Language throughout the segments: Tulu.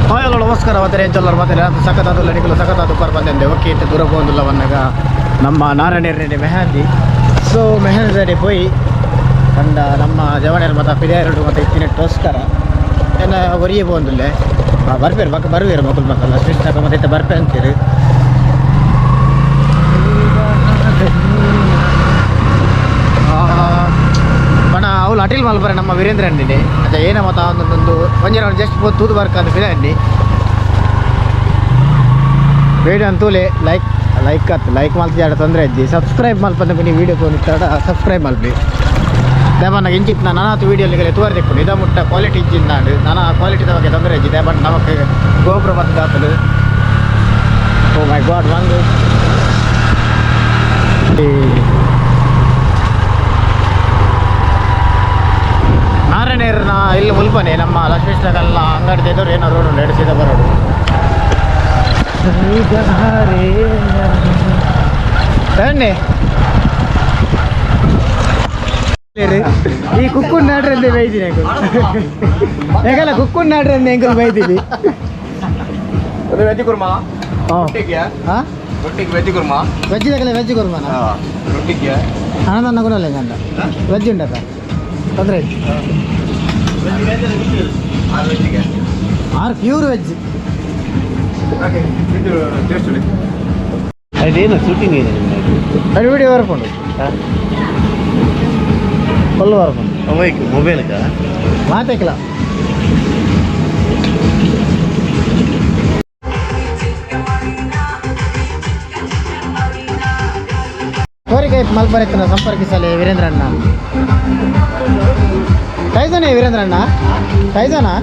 ಹಾಯ್ ಹಲೋ ನಮಸ್ಕಾರ ಮತ್ತೆ ಎಂಚಲ್ಲರು ಮತ್ತೆ ಸಖತ್ತಾದಲ್ಲ ನಿಕಲು ಸಖತ್ತಾದ ಉಪ್ಪರ್ ಬಂದೆ ಓಕೆ ಇತ್ತು ದೂರ ಹೋಗಲ್ಲ ಬಂದಾಗ ನಮ್ಮ ನಾರಾಯಣ ಮೆಹಂದಿ. ಸೊ ಮೆಹಂದಿ ಪೋಯಿ ಕಂಡ ನಮ್ಮ ಜವಣೆಯರು ಮತ್ತು ಪಿರಿಯರು ಮತ್ತು ಇತ್ತಿನಟ್ಟೋಸ್ಕರ ಏನ ಒರಿಯೇ ಪೋಂದುಲ್ಲೆ ಬರ್ಪೇರು ಬಕ್ಕ ಬರುವೇರು ಮಕ್ಕಳು ಮಕ್ಕಳ ಶ್ರೇಷ್ಠ ಮತ್ತೆ ಇತ್ತ ಬರ್ಪೆ ಅಂತೀರಿ. ಬಣ ಅವ್ಲು ಅಟಿಲ್ ಮಲ್ಪರೆ ನಮ್ಮ ವೀರೇಂದ್ರ ಅಣ್ಣಿನಿ ಅದೇ ಏನ ಮತ ಒಂದೊಂದು ಒಂಜಿ ರೌಂಡ್ ಜಸ್ಟ್ ಪೋ ತೂದು ಬರ್ಕ ಅಂತ ಫಿದೆ ಬೇಡ ಅಂತೂಲೆ ಲೈಕ್ ಲೈಕ್ ಆತು ಲೈಕ್ ಮಲ್ತಿ ತೊಂದರೆ ಇದ್ದಿ ಸಬ್ಸ್ಕ್ರೈಬ್ ಮಲ್ಪಂದ ನೀವು ವೀಡಿಯೋ ತೋನಿತ್ತಾಡ ಸಬ್ಸ್ಕ್ರೈಬ್ ಮಲ್ಪಿ. ದೇವನ್ನ ಇಂಚಿತ್ ನಾನು ಆತು ವೀಡಿಯೋ ತೋರ್ ದಿಕ್ಕು ಇದ ಮುಟ್ಟ ಕ್ವಾಲಿಟಿ ಇಜ್ಜಿಂದ ನಾಡು ನಾನು ಆ ಕ್ವಾಲಿಟಿದ ಬಗ್ಗೆ ತೊಂದರೆ ಇಜ್ಜಿದೆ. ಬಟ್ ನಮಕ್ ಗೋಪುರ ಮತ್ತು ಓ ಮೈ ಗಾಡ್ ಒಂದು ನಾರಾಯಣನ ಇಲ್ಲಿ ಮುಲ್ಪನೆ ನಮ್ಮ ಲಕ್ಷ್ಮೀಶ್ನಗಲ್ಲ ಅಂಗಡಿ ತೆಗೆದವ್ರು ಏನೋ ರೋಡ್ ಉಂಟು ಎರಡು ಸೀದಾ ಬರೋಡು. ಸಣ್ಣೆ ಈ ಕುಕ್ಕುನ್ ನಾಡ್ರಂದೆ ಬೈದಿನಿ ಹೇಗಲ್ಲ ಕುಕ್ಕುನ್ ನಾಡ್ರಂದೆ ಎಂಕಲ್ ಬೈದಿನಿ. ವೆಜ್ ಕುರ್ಮಾ ರೊಟ್ಟಿಗೆ. ಹಾಂ. ರೊಟ್ಟಿಗೆ ವೆಜ್ ಕುರ್ಮಾ. ವೆಜ್ ತಗಲೆ ವೆಜ್ ಕುರ್ಮಾನ. ರೊಟ್ಟಿಗೆ. ಹಣದನ್ನ ಗುಣಲ್ಲ ಗಂಡ ವೆಜ್ ಉಂಡಪ್ಪ ತೊಂದರೆ ವೆಜ್ಜಿಗೆ. ಆರ್ ಪ್ಯೂರ್ ವೆಜ್. ಓಕೆ, ಇದು ಟೇಸ್ಟ್. ಅದೇನು ಶೂಟಿಂಗ್ ಇದೆ ನಿಮ್ಮದು? ಅದು ವಿಡಿಯೋ ಬರ್ಕೊಂಡು ಫುಲ್ ಬರ್ಕೊಂಡು. ಮೊಬೈಲ್ ಮೊಬೈಲ್ಗ. ಮಾತಾಕಿಲ್ಲ. ಕೋರಿಕೆ ಮಲ್ಪರೆತ್ತನ ಸಂಪರ್ಕಿಸಲಿ ವೀರೇಂದ್ರಣ್ಣ. ಟೈಸನೇ ವೀರೇಂದ್ರಣ್ಣ ಟೈಸನಾ?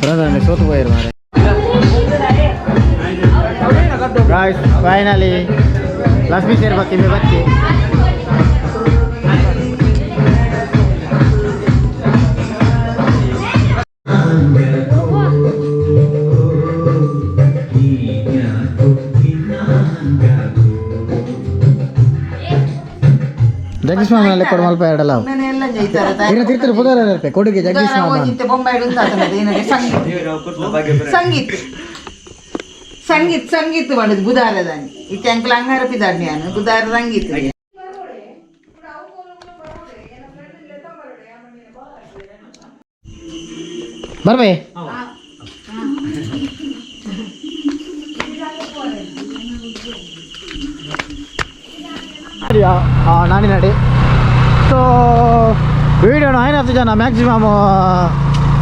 ವೀರೇಂದ್ರಣ್ಣ ಸೋತು ಪೋಯಿರು ಮಾರೆ. ಗಾಯ್ಸ್, ಫೈನಲಿ ಲಕ್ಷ್ಮೀ ಸೇರ್ ಬತ್ತಿ ಬತ್ತಿ. ಜಗದೀಶ್ ಮಾಮನಲ್ಲಿ ಕೊಡು ಮಲ್ಪ ಎರಡಲ್ಲ. ಎಲ್ಲ ಜೈತಾರೆ. ಇನ್ನು ತಿರ್ತಿರು ಪುದರ್ ಇರುತ್ತೆ ಕೊಡುಗೆ ಜಗದೀಶ್ ಮಾಮ. ಬೊಂಬಾಯಿ ಸಂಗೀತ ಸಂಗೀತ ಸಂಗೀತ ಸಂಗೀತ ಮಾಡುದು ಬುಧಾರದಾನಿ ಇತ್ತೆ ಅಂಕಲ್ ಅಂಗಾರ ಪಿದಾಡ್ನಿ ನಾನು ಬುಧಾರ ಸಂಗೀತ. ಬರ್ಬೇ ನಾನಿ ನಡಿ. ಸೊ ವೀಡಿಯೋನ ಐನತ್ತು ಜನ ಮ್ಯಾಕ್ಸಿಮಮ್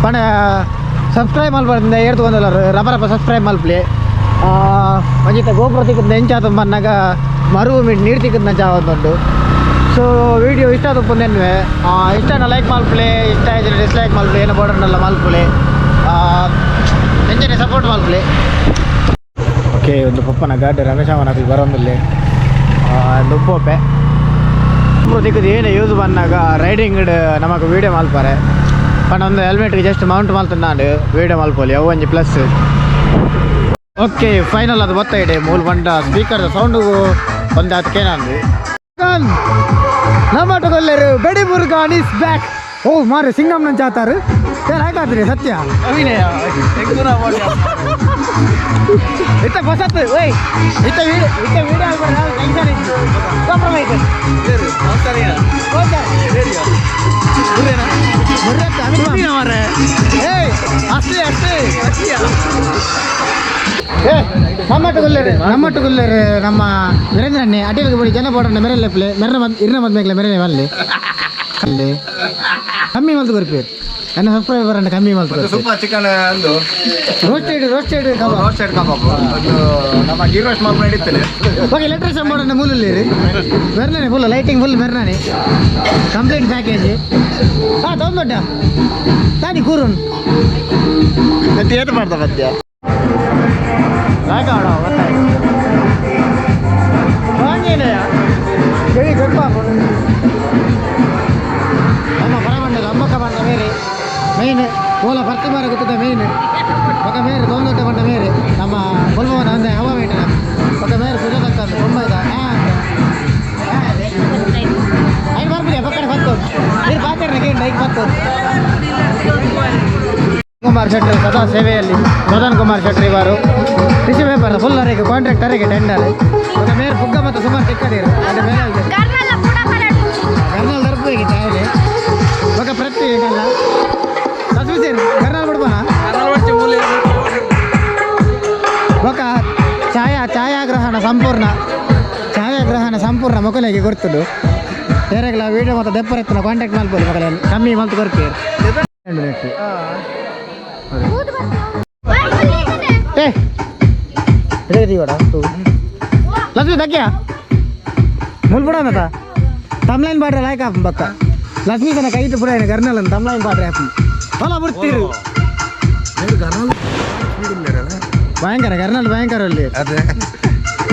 ಪಂಡ ಸಬ್ಸ್ಕ್ರೈಬ್ ಮಲ್ಪಡ್ದಿಂದ ಏರ್ತು ಬಂದಲ್ಲ ರಬ ರಬ ಸಬ್ಸ್ಕ್ರೈಬ್ ಮಲ್ಪಲಿ. ಒಂಜಿತ ಗೋಪುರ ತಿಕ್ಕದ ಎಂಚಾತ ಬಂದಾಗ ಮರು ನೀರು ತಿಕ್ಕದ ನಂಚ ಉಂಟು. ಸೊ ವೀಡಿಯೋ ಇಷ್ಟ ಆದ ನೆನ್ವೆ ಇಷ್ಟ ಲೈಕ್ ಮಲ್ಪಲೆ, ಇಷ್ಟ ಆಯ್ತು ಡಿಸ್ಲೈಕ್ ಮಲ್ಪಲೆ, ಏನೋ ಬೋರ್ಡನ್ನೆಲ್ಲ ಮಲ್ಪಲೆ, ಎಂಚನೆ ಸಪೋರ್ಟ್ ಮಲ್ಪಲೆ. ಓಕೆ, ಒಂದು ಪಪ್ಪನ ಗಾಡಿ ರಮೇಶ್ ಅವನ ಬರೋಂದಿಲ್ಲ ದುಪ್ಪೋಪೆ ತಿಕ್ಕದು ಏನು ಯೂಸ್ ಬಂದಾಗ ರೈಡಿಂಗ್ ನಮಕ್ ವೀಡಿಯೋ ಮಲ್ಪಾರೆ. ಪಂಡ ಒಂದು ಹೆಲ್ಮೆಟ್ ಜಸ್ಟ್ ಮೌಂಟ್ ಮಲ್ತಂದಾಂಡ್ ವೀಡಿಯೋ ಮಲ್ಪೊಲಿ ಅವು ಒಂಜಿ ಪ್ಲಸ್. ಓಕೆ, ಫೈನಲ್ ಅದು ಬತ್ತ ಇಡೆ ಮೂಲ ಬಂಡ ಸ್ಪೀಕರ್ ಸೌಂಡ್ ಒಂದು ಅದಕ್ಕೇನಂದು ನಮ್ಮ ಆಟೋದಲ್ಲೇರು ಬೆಡಿ ಮುರುಗಾನ್ is back. ಓ ಮಾರೆ ಸಿಂಗಮ್ ನಂಚ ಆತಾರು ಸರ್ ಹಾಕಾದ್ರಿ ಸತ್ಯ. ಅಭಿನಯ. ಇತ್ತ ಬಸತ್ತು ಓಯ್ ಇತ್ತ ವೀಡಿಯೋ ಇತ್ತ ವೀಡಿಯೋ ಟೆನ್ಷನ್ ಇತ್ತು ಕಾಂಪ್ರಮೈಸ್. ಏಯ್ ಅಷ್ಟೇ ಅಷ್ಟೇ. ಏ ನಮ್ಮಟ್ಟಗುಲ್ಲೇರು ನಮ್ಮಟ್ಟಗುಲ್ಲೇರು ನಮ್ಮ ವೀರೇಂದ್ರಣ್ಣೆ ಅಟಿಲ್ಗೆ ಬಿಡಿ ಜನ ಬೋಡಣ್ಣ ಮೆರೆ ಲೆಪ್ಲೆ ಮೆರನ ಮದ್ ಇರ್ನ ಮದ್ಮೇಲೆ ಮೆರೆ ಅಲ್ಲಿ ಅಲ್ಲಿ ಕಮ್ಮಿ ಮಲ್ತು ಕೊರ್ಪೇರು ನನ್ನ ಸಬ್ಸ್ಕ್ರೈಬರ್ ಅಣ್ಣ ಕಮ್ಮಿ ಮಲ್ತು ಕೊರ್ಪೇರು. ಸೂಪರ್ ಚಿಕನ್ ಅಂದು. ರೋಸ್ಟೆಡ್ ರೋಸ್ಟೆಡ್ ಕಬಾಬ್. ರೋಸ್ಟೆಡ್ ಕಬಾಬ್ ಅದು ನಮ್ಮ ಗೀ ರೋಸ್ಟ್ ಮಾತ್ರ ನಡೀತದೆ. ಓಕೆ, ಎಲೆಕ್ಟ್ರಿಷಿಯನ್ ಬೋರ್ಡ್ ಮೂಲಲ್ಲಿ ರೀ ಮೆರ್ನಾನೆ ಫುಲ್ ಲೈಟಿಂಗ್ ಫುಲ್ ಮೆರ್ನಾನೆ ಕಂಪ್ಲೀಟ್ ಪ್ಯಾಕೇಜ್. ಹಾಂ ತೊಗೊಂದೊಡ್ಡ ತಾನಿ ಕೂರುನ್. ಥಿಯೇಟರ್ ಮಾಡ್ತಾ ಮಧ್ಯ. ರಾಯಕಾಡ ಹೇಳಿ ಗರ್ಭ ನಮ್ಮ ಪರಮಂಡಲ ಅಮ್ಮಕ್ಕ ಬಂದ ಮೇರೆ ಮೇನ್ ಓಲ ಭರ್ತಿ ಮಾರ ಗೊತ್ತದ ಮೇನ್ ఒక ಮೇರೆ ದೊಂದೊಡ್ಡ ಬಂಡ ಮೇರೆ ನಮ್ಮ ಬೊಲ್ಮವನ ಒಂದೇ ಹವಾ ಮೇಟನ ఒక ಮೇರೆ ಸುಜಾತಕ್ಕ ಬೊಂಬೈದ ಐನು ಬರ್ಬಿಡಿ ಪಕ್ಕಡೆ ಬಂತು ನೀರು ಪಾತೇರ್ನ ಕೇಂದ್ರ. ಬೈಕ್ ಬತ್ತು ಕುಮಾರ್ ಶೆಟ್ಟರ್ ಸದಾ ಸೇವೆಯಲ್ಲಿ ಮದನ್ ಕುಮಾರ್ ಶೆಟ್ಟರ್ ಇವರು ಟಿಶ್ಯೂ ಪೇಪರ್ ಫುಲ್ ಅರೆಗೆ ಕಾಂಟ್ರಾಕ್ಟ್ ಅರೆಗೆ ಟೆಂಡರ್ ಒಂದು ಮೇರೆ ಪುಗ್ಗ ಮತ್ತು ಸುಮಾರು ತಿಕ್ಕದಿರು ಅದು ಮೇಲೆ ಕರ್ನಾಲ್ ದರ್ಪು ಚಾಯಲೆ ఒక ಪ್ರತಿ ಏಕಲ್ಲ ಸಸ್ಮಿಸೇರ್ ಕರ್ನಾಲ್ ಬಿಡ್ಬೋಣ ఒక ಛಾಯಾಗ್ರಹಣ ಸಂಪೂರ್ಣ ಛಾಯಾಗ್ರಹಣ ಸಂಪೂರ್ಣ ಮೊಕಲೆಗೆ ಗೊತ್ತುಡು ಬೇರೆಗಳ ವೀಡಿಯೋ ಮತ್ತು ದೆಪ್ಪರೆತ್ತನ ಕಾಂಟ್ಯಾಕ್ಟ್ ಮಲ್ಪೊಲಿ ಮೊಕಲೆ ಕಮ್ಮಿ ಮಲ್ತು ಕೊರ್ಪೇರು ಏ ಇದೇ ತೂ ಲಕ್ಷ್ಮಿ ದಕ್ಕಿಯಾ ಮುಲ್ಪುಡ ಮತ್ತ ತಮ್ಲೈನ್ ಪಾಡ್ರೆ ಲಾಯ್ಕ್ ಆಪು ಬಕ್ಕ ಲಕ್ಷ್ಮೀ ತನ ಕೈಟ್ ಪುರ ಗರ್ನಲ್ ತಮ್ಲೈನ್ ಪಾಡ್ರೆ ಆಪು ಹೊಲ ಬಿಡ್ತೀರು ಭಯಂಕರ ಗರ್ನಲ್ ಭಯಂಕರ ಅಲ್ಲಿ ಅದೇ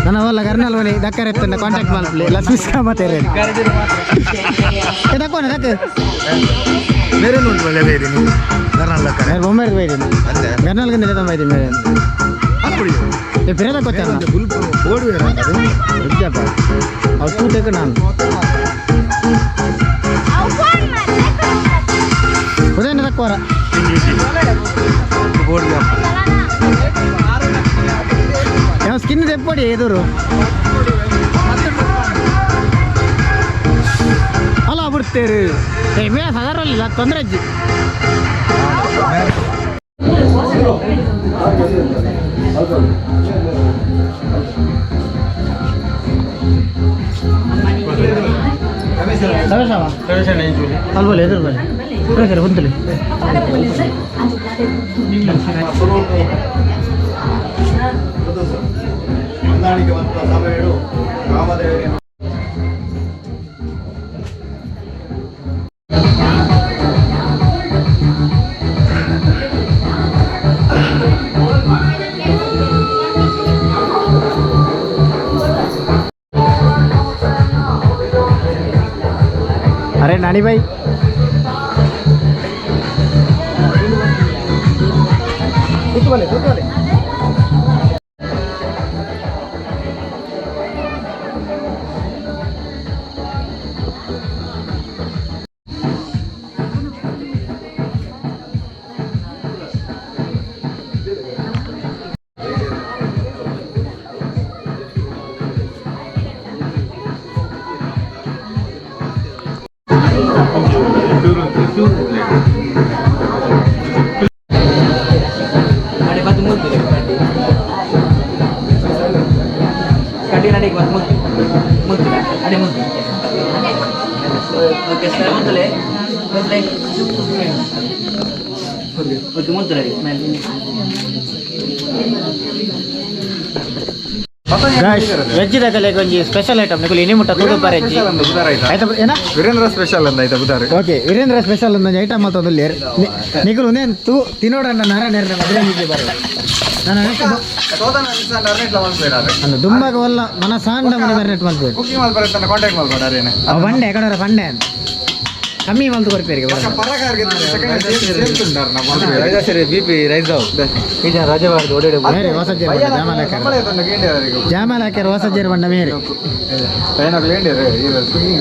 ನನ್ನ ಅವಲ್ಲ ಗರ್ನಲ್ ಒಲಿ ದಕ್ಕರ್ ಎತ್ತಂಡ ಕಾಂಟ್ಯಾಕ್ಟ್ ಮಲ್ಪಲಿ ಲಕ್ಷ್ಮೀ ಮಾತೇರೆ ದಕ್ಕೋನೆ ದಕ್ಕ ಬೇರೆ ಉಂಟು ಒಳ್ಳೆ ಬೇರೆ ಕರ್ನಾಟಕ ಬೇರೆ ಬೊಂಬೆ ಬೈದಿನಿ ಅದೇ ಗರ್ನಲ್ ಗಿಂತ ಬೈದಿ ಮೇರೆ ಏ ಪಿರದ ಕೊಚ್ಚಲ್ಲ ಇಜ್ಜಪ್ಪ ಅವು ತೂ ತೆಕ್ಕ ನಾನು ಉದಯನ ದಕ್ಕೋರ ಯಾವ ಸ್ಕಿನ್ ತೆಪ್ಪಡಿ ಎದುರು ಅಲ್ಲ ಬಿಡ್ತೇರು ಏ ಮೇ ಸದಾರಲ್ಲ ತೊಂದರೆ ಅಜ್ಜಿ ಅಲ್ವಲ್ಲ ಎದುರು ಬನ್ನಿ ಸರಿ ಬಂತಲಿ ಹೊಂದಾಣಿಕೆ ಮತ್ತು ಸಮಯಡು ರಾಮದೇವರ अरे नानी भाई ಕೂತ್ಕೊಳ್ಳಿ ವೆಜ್ ದಕಲೆ ಒಂಜಿ ಸ್ಪೆಷಲ್ ಐಟಮ್ ನಿಕುಲು ಇನಿ ಮುಟ್ಟ ತೂದು ಬಾರೆಜ್ಜಿ ಆಯ್ತಾ ಏನ ವೀರೇಂದ್ರ ಸ್ಪೆಷಲ್ ಅಂದ ಆಯ್ತಾ ಬುಧಾರ ಓಕೆ ವೀರೇಂದ್ರ ಸ್ಪೆಷಲ್ ಒಂದೊಂದು ಐಟಮ್ ಮತ್ತೊಂದು ನಿಕುಲು ಉಂದೇನ್ ತೂ ತಿನ್ನೋಡಣ್ಣ ನಾರಾಯಣ ಮದುವೆ ಬಾರೆ ನಾನು ಅಂದು ದುಂಬಾಗ ಒಲ್ಲ ಮನ ಸಾಂಡ ಮನೆ ಮ್ಯಾರಿನೇಟ್ ಮಲ್ಪೇರು ಕುಕಿಂಗ್ ಮಲ್ಪರೆ ಕಾಂಟ್ಯಾಕ್ಟ್ ಮಲ್ಪಡ ಅರೇನೆ ಅವ ಬಂಡೆ ಯಾಕಂದ್ರೆ ಬಂಡೆ ಅಂತ ಕಮ್ಮಿ ಮಲ್ತು ಕೊರ್ಪೇರಿಗೆ ಸರಿ ಬಿಪಿ ರೈಸ್ ಮೇರೆ ಹೊಸ ಜೇರ್ ಬಂಡ ಜಾಮಾಲ್ ಹಾಕ್ಯಾರ ಜಾಮಾಲ್ ಹಾಕ್ಯಾರ ಹೊಸ ಜೇರ್ ಬಂಡ ಮೇರೆ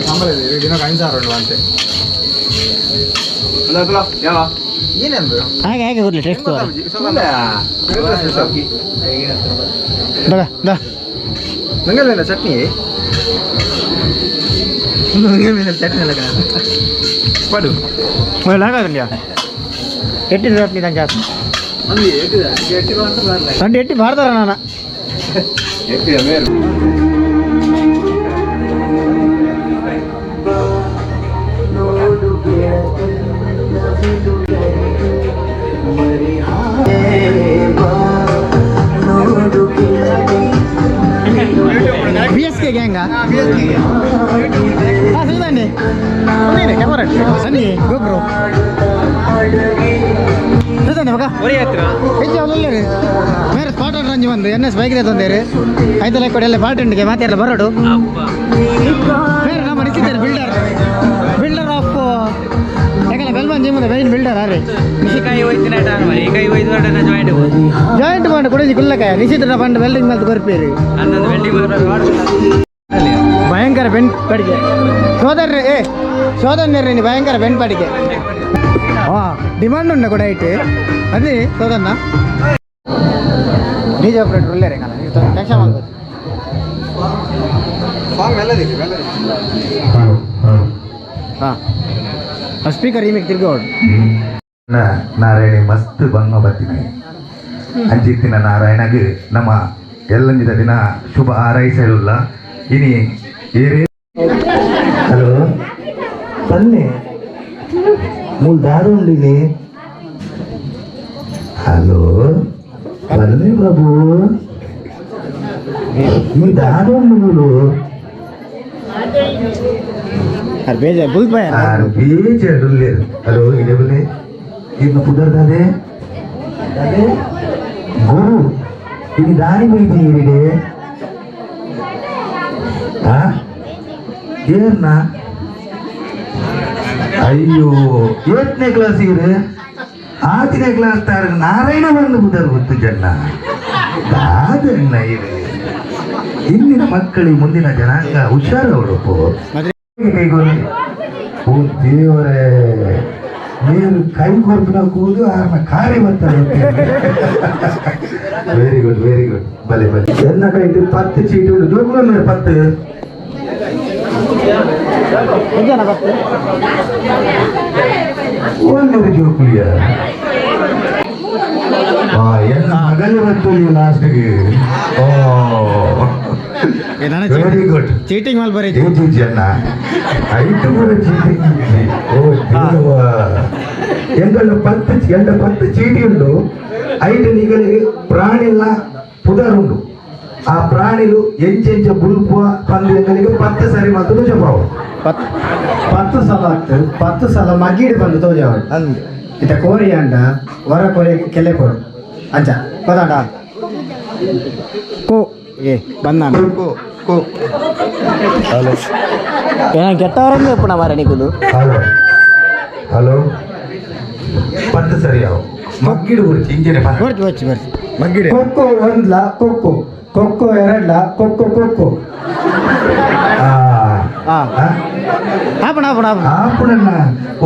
ಸಂಬಳ ಏನೆಂದು ಹಾಗೆ ಹಾಗೆ ಕೊಡ್ಲಿ ಟೇಸ್ಟ್ ದಾ ದಾ ನಂಗಲ್ಲ ಚಟ್ನಿ ಚಟ್ನಿ ಅಲ್ಲ ಪಡು ಹಾಗಾಗಂಡ್ಯಾ ಎಟ್ಟಿ ಚಟ್ನಿ ನಂಗೆ ಜಾಸ್ತಿ ತಂಡಿ ಎಟ್ಟಿ ಬಾರ್ದಾರ ನಾನು ಬಿ ಎಸ್ ಕೆ ಗ್ಯಾಂಗಾ ಹಾಂ ಸುಂದಂడి ಕ್ಯಾಮರಾ ಸನ್ನಿ ಗೋಪ್ರೋ ಸುಂದಂడి ಮಗ ಹೆಚ್ಚು ಅವಲಲ್ಲ ಬೇರೆ ಸ್ಪಾಟ್ ರಂಜಿ ಬಂದು ಎನ್ ಎಸ್ ಬೈಕ್ ತಂದೇರು ಐತಲ್ಲ ಕೊಡಿ ಎಲ್ಲ ಪಾರ್ಟಿ ಉಂಡಿಗೆ ಮಾತಾಡಲ್ಲ ಬರೋಡು ಬೇರೆ ನಮ್ಮ ನಿಶ್ಚಿತಾರೆ ಬಿಲ್ಡರ್ ಬಿಲ್ಡರ್ ಆಫ್ ಯಾಕಲ್ಲ ಬೆಲ್ಮನ್ ಜಿಮ್ಮದ ಮೈನ್ ಬಿಲ್ಡರ್ ಆರೆ ಜಾಯಿಂಟ್ ಮಾಡಿ ಕೊಡಿ ಕುಲ್ಲಕಾಯ ನಿಶ್ಚಿತ ಪಂಡ ವೆಲ್ಡಿಂಗ್ ಮಲ್ತು ಕೊರ್ಪೇರು. ಭಯಂಕರ ಬೆನ್ ಪಡಿಗೆ ಸೋದರ ಏ ಸೋದನ್ನೇರಿ ಭಯಂಕರ ಬೆನ್ ಪಡಿಗೆ. ಹಾಂ, ಡಿಮಾಂಡ್ ಉಂಡ ಕೂಡ ಐಟ್ ಅದೇ ಸೋದನ್ನ ಡಿಜೆ ಆಪರೇಟರ್ ಒಳ್ಳೆ ರೇಖಲ್ಲ, ಟೆನ್ಷನ್ ಮಾಡ್ಬೋದು. ಸಾಂಗ್ ಮೆಲ್ಲದಿರಿ ಮೆಲ್ಲದಿರಿ. ಹಾಂ, ಸ್ಪೀಕರ್ ಈಮಿಗೆ ತಿರ್ಗೋಡು. ನಾರಾಯಣಿ ಮಸ್ತ್ ಬಂಗ ಬತ್ತಿನ ಅಂಚಿತ್ತಿನ ನಾರಾಯಣಗೆ ನಮ್ಮ ಎಲ್ಲಂಜಿದ ದಿನ ಶುಭ ಹಾರೈಸಲುಲ್ಲ. ಇನಿ ಏರೇ ಹಲೋ ಬನ್ನಿ ಮೂಲ ದಾರುಂಡಿನಿ. ಹಲೋ, ಬನ್ನಿ ಬಾಬು, ನೀ ದಾರುಂಡು ಮೂಲು. ಅರೆ ಬೇಜಾರು ಬುಲ್ ಬಾಯ್. ಆರು ಬೇಜಾರುಲ್ಲೇರು. ಹಲೋ, ಇದೇ ಬನ್ನಿ. ಇನ್ನು ಪುದರ್ ದಾದೆ ದಾದೆ ಗುರು ಇದು ದಾರಿ ಬೈದಿ ಆ ಏರ್ನ. ಅಯ್ಯೋ, ಏಟ್ನೇ ಕ್ಲಾಸ್ ಇರು? ಆತನೇ ಕ್ಲಾಸ್ ತಾರ. ನಾರಾಯಣ ಬಂದು ಬುದರ್ ಗೊತ್ತು ಜನ ದಾದಣ್ಣ ಇದು. ಇಂದಿನ ಮಕ್ಕಳಿಗೆ ಮುಂದಿನ ಜನಾಂಗ ಹುಷಾರು ಅವರಪ್ಪ. ಮತ್ತೆ ಕೈಗೊಳ್ಳಿ. ಓ ದೇವರೇ, ನೀರು ಕೈ ಕೊರ್ಪಿನ ಕೂದು ಆರ್ನ ಕಾರ್ಯ ಬರ್ತಾರೆ. ವೆರಿ ಗುಡ್, ವೆರಿ ಗುಡ್, ಬಲೆ ಬಲೆ. ಎನ್ನ ಕೈಟ್ 10 ಚೀಟಿ ಉಂಟು ಜೋಕುಲು 10. ಎಷ್ಟು ಜನ ಬರ್ತಾರೆ? ಒಂದು ಜೋಕುಲಿಯ ಎನ್ನ ಮಗನೇ ಬರ್ತದೆ ಲಾಸ್ಟ್ಗೆ. ಓ, ವೆರಿ ಗುಡ್. ಚೀಟಿಂಗ್ ಮೇಲೆ ಬರೀ. ಏಜು ಜನ ಐಟು ಕೂಡ ಚೀಟಿಂಗ್. ಓ ದೇವ, ಎಂಗಳ 10 ಎಂಡ 10 ಚೀಟಿ ಉಂಟು. ಐಟು ನಿಗಳಿಗೆ ಪ್ರಾಣಿಲ ಪುದರ್ ಉಂಟು. ಆ ಪ್ರಾಣಿಲು ಎಂಚೆಂಚ ಬುಲ್ಪುವ ಪಂದು ಎಂಗಳಿಗೆ 10 ಸರಿ ಮಾತ್ರ ಜಪಾವು. 10 ಸಲ ಆಗ್ತದೆ, 10 ಸಲ ಮಗ್ಗಿಡಿ ಬಂದು ತೋಜಾವಡು. ಅಂದೆ. ಇತ್ತ ಕೋರಿ ಅಂಡ ವರ ಕೋರಿ ಕೆಲೆ ಕೊಡು ಅಂಚ ಕೊದಾಂಡ ಕೋ ಏ ಬಂದ. ಕೋ ಕೋ. ಹಲೋ. ಏನ ಕೆಟ್ಟವರನ್ನು ಎಪ್ಪಣ ಮಾರ ನಿಕುಲು. ಹಲೋ ಹಲೋ, 10 ಸರಿ ಅವು ಮಗ್ಗಿಡು ಗುರುಚಿ ಇಂಜನೆ. ಬರ್ತಿ ಬರ್ತಿ ಬರ್ತಿ. ಮಗ್ಗಿಡೆ. ಕೊಕ್ಕೋ ಒಂದ್ಲ ಕೊಕ್ಕೋ, ಕೊಕ್ಕೋ ಎರಡ್ಲ ಕೊಕ್ಕೋ ಕೊಕ್ಕೋ. ಆ. ಆ. ಆ? ಆಪಣ ಆಪಣ ಆಪಣ. ಆಪುಡನ್ನ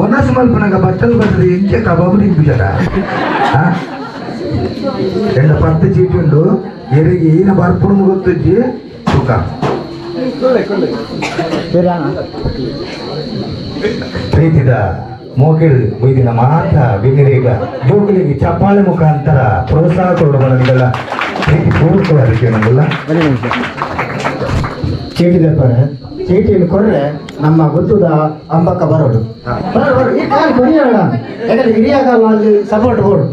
ಒನಸ್ ಮಲ್ಪನಗ ಬಟ್ಟಲ್ ಬರ್ತದೆ. ಇಂಚೆ ಕಬಾಬು ತಿಂಪು ಜನ ಎಂಡ 10 ಚೀಟಿ ಉಂಡು. ಎರಿಗೆ ಈನ ಬರ್ಪುಡು ಗೊತ್ತುಜ್ಜಿ ಸುಖ. ಬೇರೆ ಅಣ್ಣ. ಪ್ರೀತಿದ ಮೋಕಿಡ್ ಬೈದಿನ ಮಾತ ಬೆನ್ನಿರೇಗ ಜೋಕುಲಿಗೆ ಚಪ್ಪಾಳೆ ಮುಖಾಂತರ ಪ್ರೋತ್ಸಾಹ ಕೊಡು ಬರಲಿಲ್ಲ. ಪ್ರೀತಿ ಪೂರ್ವಕವಾದಕ್ಕೆ ನಮ್ಮಲ್ಲ. ಬನ್ನಿ ನಿಮಿಷ, ಚೀಟಿ ದಪ್ಪರೆ ಚೀಟಿಯನ್ನು ಕೊರ್ರೆ ನಮ್ಮ ಗುತ್ತದ ಅಂಬಕ್ಕ ಬರೋಡು ಬರೋಡು ಬರೋಡು. ಈ ಕಾಲು ಕೊರಿಯೋಣ, ಯಾಕಂದ್ರೆ ಹಿರಿಯ ಕಾಲು ಅಲ್ಲಿ ಸಪೋರ್ಟ್ ಬೋರ್ಡ್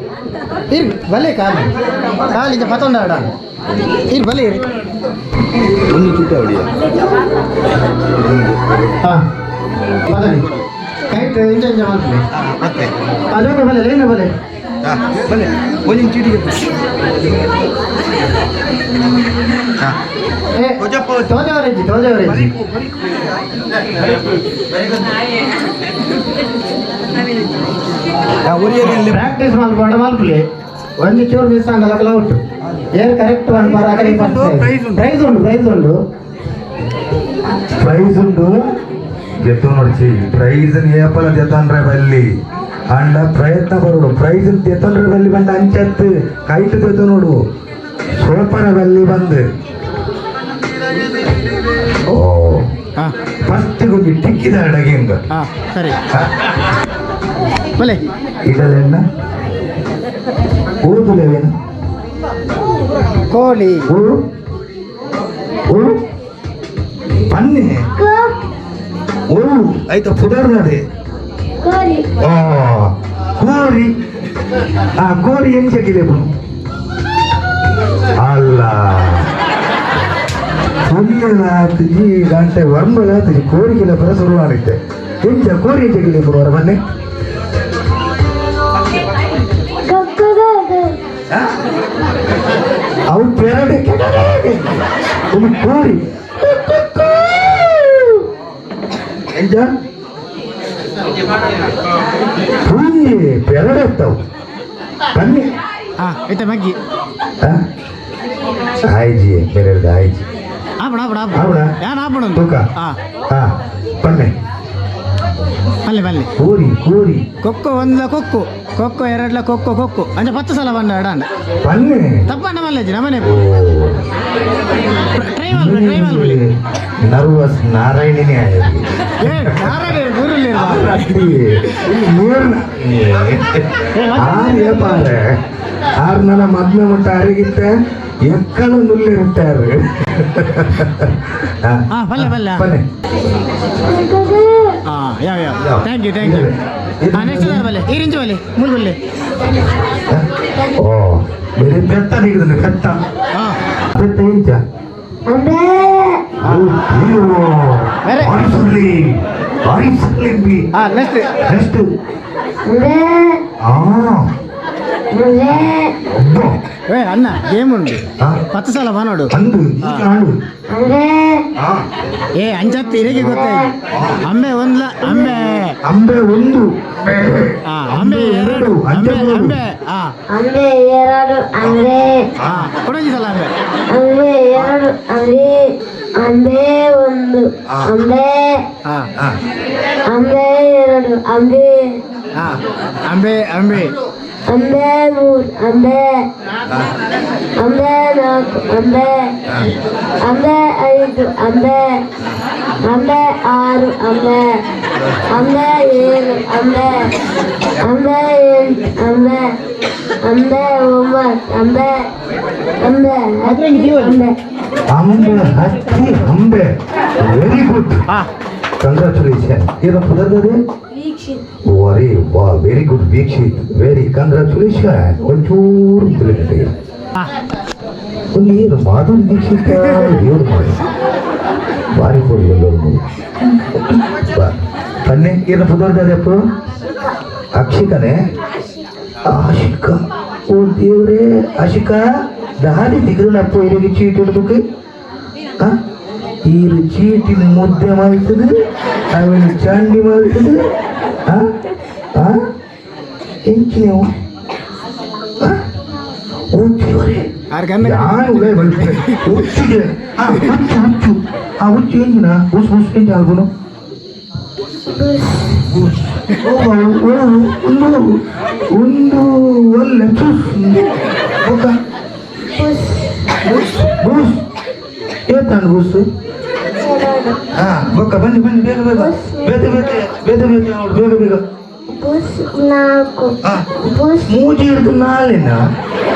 ಇರ್ ಬಲೆ ಕಾಲು ಕಾಲಿಂದ ಪತ್ತೊಂದಾಡ ಇರ್ ಬಲೆ ಇರಿ. ಒಂದು ಚೀಟ ಹೊಡಿಯ. ಹಾಂ, ಬದಲಿ ಕೈಟ್ ಇಂಚ ಇಂಚ ಮಾಡ್ತೀನಿ. ಮತ್ತೆ. ಅಲ್ಲೋಕೆ ಬಲೆ ಲೇನು ಬಲೆ. ಬನ್ನಿ, ಒಂದಿನ ಚೀಟಿಗೆ. ಏ ತೋಜವರೆಜ್ಜಿ ತೋಜವರೆಜ್ಜಿ. ಪ್ರಾಕ್ಟೀಸ್ ಮಲ್ಪಂಡ ಮಲ್ಪಲಿ ಒಂಜಿ ಚೂರು ಮಿಸ್ ಆಂಡಲ ಔಟ್. ಏನ್ ಕರೆಕ್ಟ್ ಒನ್ ಬಾರ್ ಆಗಲಿ. ಪ್ರೈಸ್ ಉಂಟು. ಪ್ರೈಸ್ ಉಂಟು, ಪ್ರೈಸ್ ಉಂಟು. ಪ್ರೈಸ್ ಉಂಟು ಗೆದ್ದು ನೋಡ್ಚಿ. ಪ್ರೈಸ್ ಏಪಲ ದೆತೊನ್ರೆ ಬಲ್ಲಿ ಅಂಡ ಪ್ರಯತ್ನ ಬರೋಡು. ಪ್ರೈಸ್ ದೆತೊನ್ರೆ ಬಲ್ಲಿ ಬಂದ ಅಂಚತ್ತು ಕೈಟ್ ದೆತು ನೋಡು ಸೋಪರ ಬಲ್ಲಿ ಬಂದು. ಓ. ಹಾ. ಫಸ್ಟ್ ಗೊಂಜಿ ಟಿಕ್ಕಿದ ಅಡಗೆ ಎಂಬ. ಹಾ, ಸರಿ ಬಲೆ. ಇದೆಲ್ಲ ಓದುಲೇವೇನು? ಕೋಳಿ. ಓ ಓ, ಬನ್ನಿ. ಓ ಆಯ್ತಾ ಪುದರ್ನದೆ. ಓ ಕೋರಿ. ಆ ಕೋರಿ ಎಂಚಕಿದೆ ಅಲ್ಲ ಪುಣ್ಯಲಾತಿಜಿ ಗಂಟೆ ವರ್ಮಲಾತಿಜಿ ಕೋರಿ ಕಿಲಪುರ ಶುರುವಾಗುತ್ತೆ. ಎಂಚ ಕೋರಿ ಎಂಚಕಿಲೆ ಪುರ ಬನ್ನಿ. ಅವು ಪೆರಡೆ ಒಂದು ಕೋರಿ ಎಂಚ ಪುಣ್ಯ ಪೆರಡೆತ್ತವು ಬನ್ನಿ. ಹಾ, ಐತೆ ಮಗ್ಗಿ. ಆಯ್ಜಿ ಬೇರೆ ಆಯ್ಜಿ. ಹಾ. ಆಪಣ ಆಪಣ ಆಪಣ ಆಪುಣ? ಯಾನ್ ಆಪಣ ತೂಕ. ಹಾ. ಹಾ ಪನ್ನೆ. ಮಲ್ಲೆ ಮಲ್ಲೆ. ಕೋರಿ ಕೋರಿ. ಕೊಕ್ಕೋ ಒಂದ್ಲ ಕೊಕ್ಕು ಕೊಕ್ಕೋ ಎರಡ್ಲ ಕೊಕ್ಕೋ ಕೊಕ್ಕು ಅಂಚ 10 ಸಲ ಬಂದ ಅಡಾಂಡ. ಪನ್ನೆ. ತಪ್ಪಂಡ ಮಲ್ಲೆಜ್ಜಿ ನಮ್ಮನೆ ಟ್ರೈ ಮಲ್ಪೆ ಟ್ರೈ ಮಲ್ಪಲಿ. ನರ್ವಸ್ ನಾರಾಯಣನೇ ಆಗಿದೆ. ಏ ನಾರಾಯಣ ಗುರುಲಿ. ಆರ್ ಏಪಾರೆ ಆರ್ ನನ್ನ ಮದ್ಮೆ ಮಟ್ಟ ಅರಿಗಿತ್ತ ಎಕ್ಕಳು ನುಲ್ಲಿರುತ್ತಾರೆ. ಹಾ ಪಲ್ಲೆ ಪಲ್ಲೆ. ಪಲ್ಲೆ. ಹಾ ಯಾವ ಯಾವ thank you thank you. ಹಾ ನೆಕ್ಸ್ಟ್ ದಾರ ಬಲ್ಲೆ ಈರಿಂಚು ಬಲ್ಲೆ ಮೂರು ಬಲ್ಲೆ. ಓ ಬೇರೆ ಬೆತ್ತ ತೆಗೆದು ಬೆತ್ತ. ಹಾ ಬೆತ್ತ ಎಂಚ? ಬೇರೆ. ಹಾ ನೆಕ್ಸ್ಟ್. ನೆಕ್ಸ್ಟ್ ಹಾ ಒಬ್ಬ. ಏ ಅಣ್ಣ ಗೇಮ್ ಉಂಟು. ಹಾ? 10 ಸಲ ಬಾನೋಡು. ಅಂದು ಈಗ ಆಡು. ಹಾ. ಏ ಅಂಚತ್ತಿ ಇರಗೆ ಗೊತ್ತಾಯ್ತು. ಅಂಬೆ ಒಂದ್ಲ ಅಂಬೆ. ಅಂಬೆ ಒಂದು. ಹಾ ಅಂಬೆ ಎರಡು. ಅಂಬೆ ಅಂಬೆ ಹಾ. ಅಂಬೆ ಎರಡು ಅಂಬೆ. ಹಾ ಕೊಡಂಜಿ ಸಲ ಅಂಬೆ. ಅಂಬೆ ಎರಡು ಅಂಬೆ ಅಂಬೆ ಒಂದು ಅಂಬೆ. ಹಾ. ಹಾ. ಅಂಬೆ ಎರಡು ಅಂಬೆ. ಹಾ ಅಂಬೆ ಅಂಬೆ. ಅಂಬೆ ಮೂರು ಅಂಬೆ. ಅಂಬೆ ನಾಲ್ಕು ಅಂಬೆ. ಅಂಬೆ ಐದು ಅಂಬೆ. ಅಂಬೆ ಆರು ಅಂಬೆ. ಅಂಬೆ ಏಳು ಅಂಬೆ. ಅಂಬೆ ಎಂಟು ಅಂಬೆ. ಅಂಬೆ ಒಂಬತ್ತು ಅಂಬೆ. ಅಂಬೆ ಹತ್ತು ಅಂಬೆ. ಅಂಬೆ ಹತ್ತಿ ಅಂಬೆ ವೆರಿ ಗುಡ್. ಹಾ. ಕಂಗ್ರಾಚುಲೇಷನ್. ಏನು ಪುದರ್ದದೆ? ವರಿ ವಾ, very good Veekshith, very congratulation. ಒಂಚೂರು ತಿಳಿದಿದೆ. ಹಾ. ಒಂದು ಏನು ಮಾಧುರಿ ದೀಕ್ಷಿತ ಏನು ಮಾಡಿ ಬಾರಿ ಕೊಡಿ. ತನ್ನೆ ಏನು ಪುದರ್ದದೆ ಅಪ್ಪ? ಅಕ್ಷಿಕನೇ ಆಶಿಕಾ. ಓ ದೇವ್ರೇ, ಆಶಿಕಾ ದಾರಿ ದಿಗಲಪ್ಪ ಇರಿಗೆ ಚೀಟಿ ಹಿಡ್ಬೇಕು. ಈರು ಚೀಟಿನ ಮುದ್ದೆ ಮಾಡ್ತದೆ, ಆಮೇಲೆ ಚಾಂಡಿ ಮಾಡ್ತದೆ. ಎಂಚಿ ನೀವು? ಓ ದೇವರೇ. ಆರ್ ಗಂಧ. ಯಾರು ಬಲ್ಪೆ ಹುಚ್ಚಿಗೆ. ಆ ಹುಚ್ಚು ಹುಚ್ಚು ಆ ಹುಚ್ಚು ಎಂಜಿನ ಹುಸ್ ಹುಸ್ ಎಂಜ ಆಗುನು. ಓ ಓ ಒಂದು ಒಂದು ಒಲ್ಲೆ ಚುಸ್ ಬೊಕ್ಕ ಬುಸ್ ಬುಸ್ ಏತಾನು ಬುಸ್. ಹಾ ಬೊಕ್ಕ ಬನ್ನಿ ಬನ್ನಿ ಬೇಗ ಬೇಗ ಬೇಗ ಬೇಗ ಬೇಗ ಬೇಗ ನೋಡು ಬೇಗ ಬೇಗ. ಬುಸ್ ನಾಲ್ಕು. ಹಾ. ಬುಸ್. ಮೂಜಿ ಹಿಡಿದು ನಾಲಿನ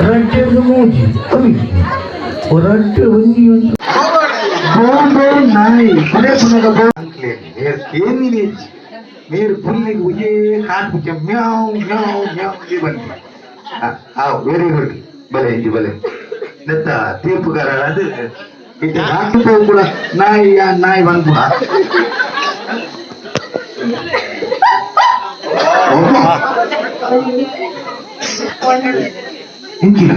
ರಡ್ಡೆ ಹಿಡಿದು ಮೂಜಿ ಅವಿ ರಡ್ಡೆ ಒಂಜಿ ಉಂಟು. ಬೋಂಬೆ ನಾಯಿ ಪುಡೆ ಪುನಗ ಕೇನಿದೆ ನೀರು ಪುಲ್ಲಿಗೆ ಉಜೇ ಕಾಟ್ಬಿಟ್ಟೆ ಮ್ಯಾವ್ ಮ್ಯಾವ್ ಮ್ಯಾವ್ ಈ ಬನ್ನಿ. ಆ ವೆರಿ ಗುಡ್ ಬಲೆ ಇಂಜಿ ಬಲೆ ನೆತ್ತ ತೀರ್ಪುಗಾರ ಅದು ಇತ್ತೆ ನಾಲ್ಕು ಕೂಡ ನಾಯಿ ಆ ನಾಯಿ ಬಂದ್ಪುಣ. ಇಂಚಿನ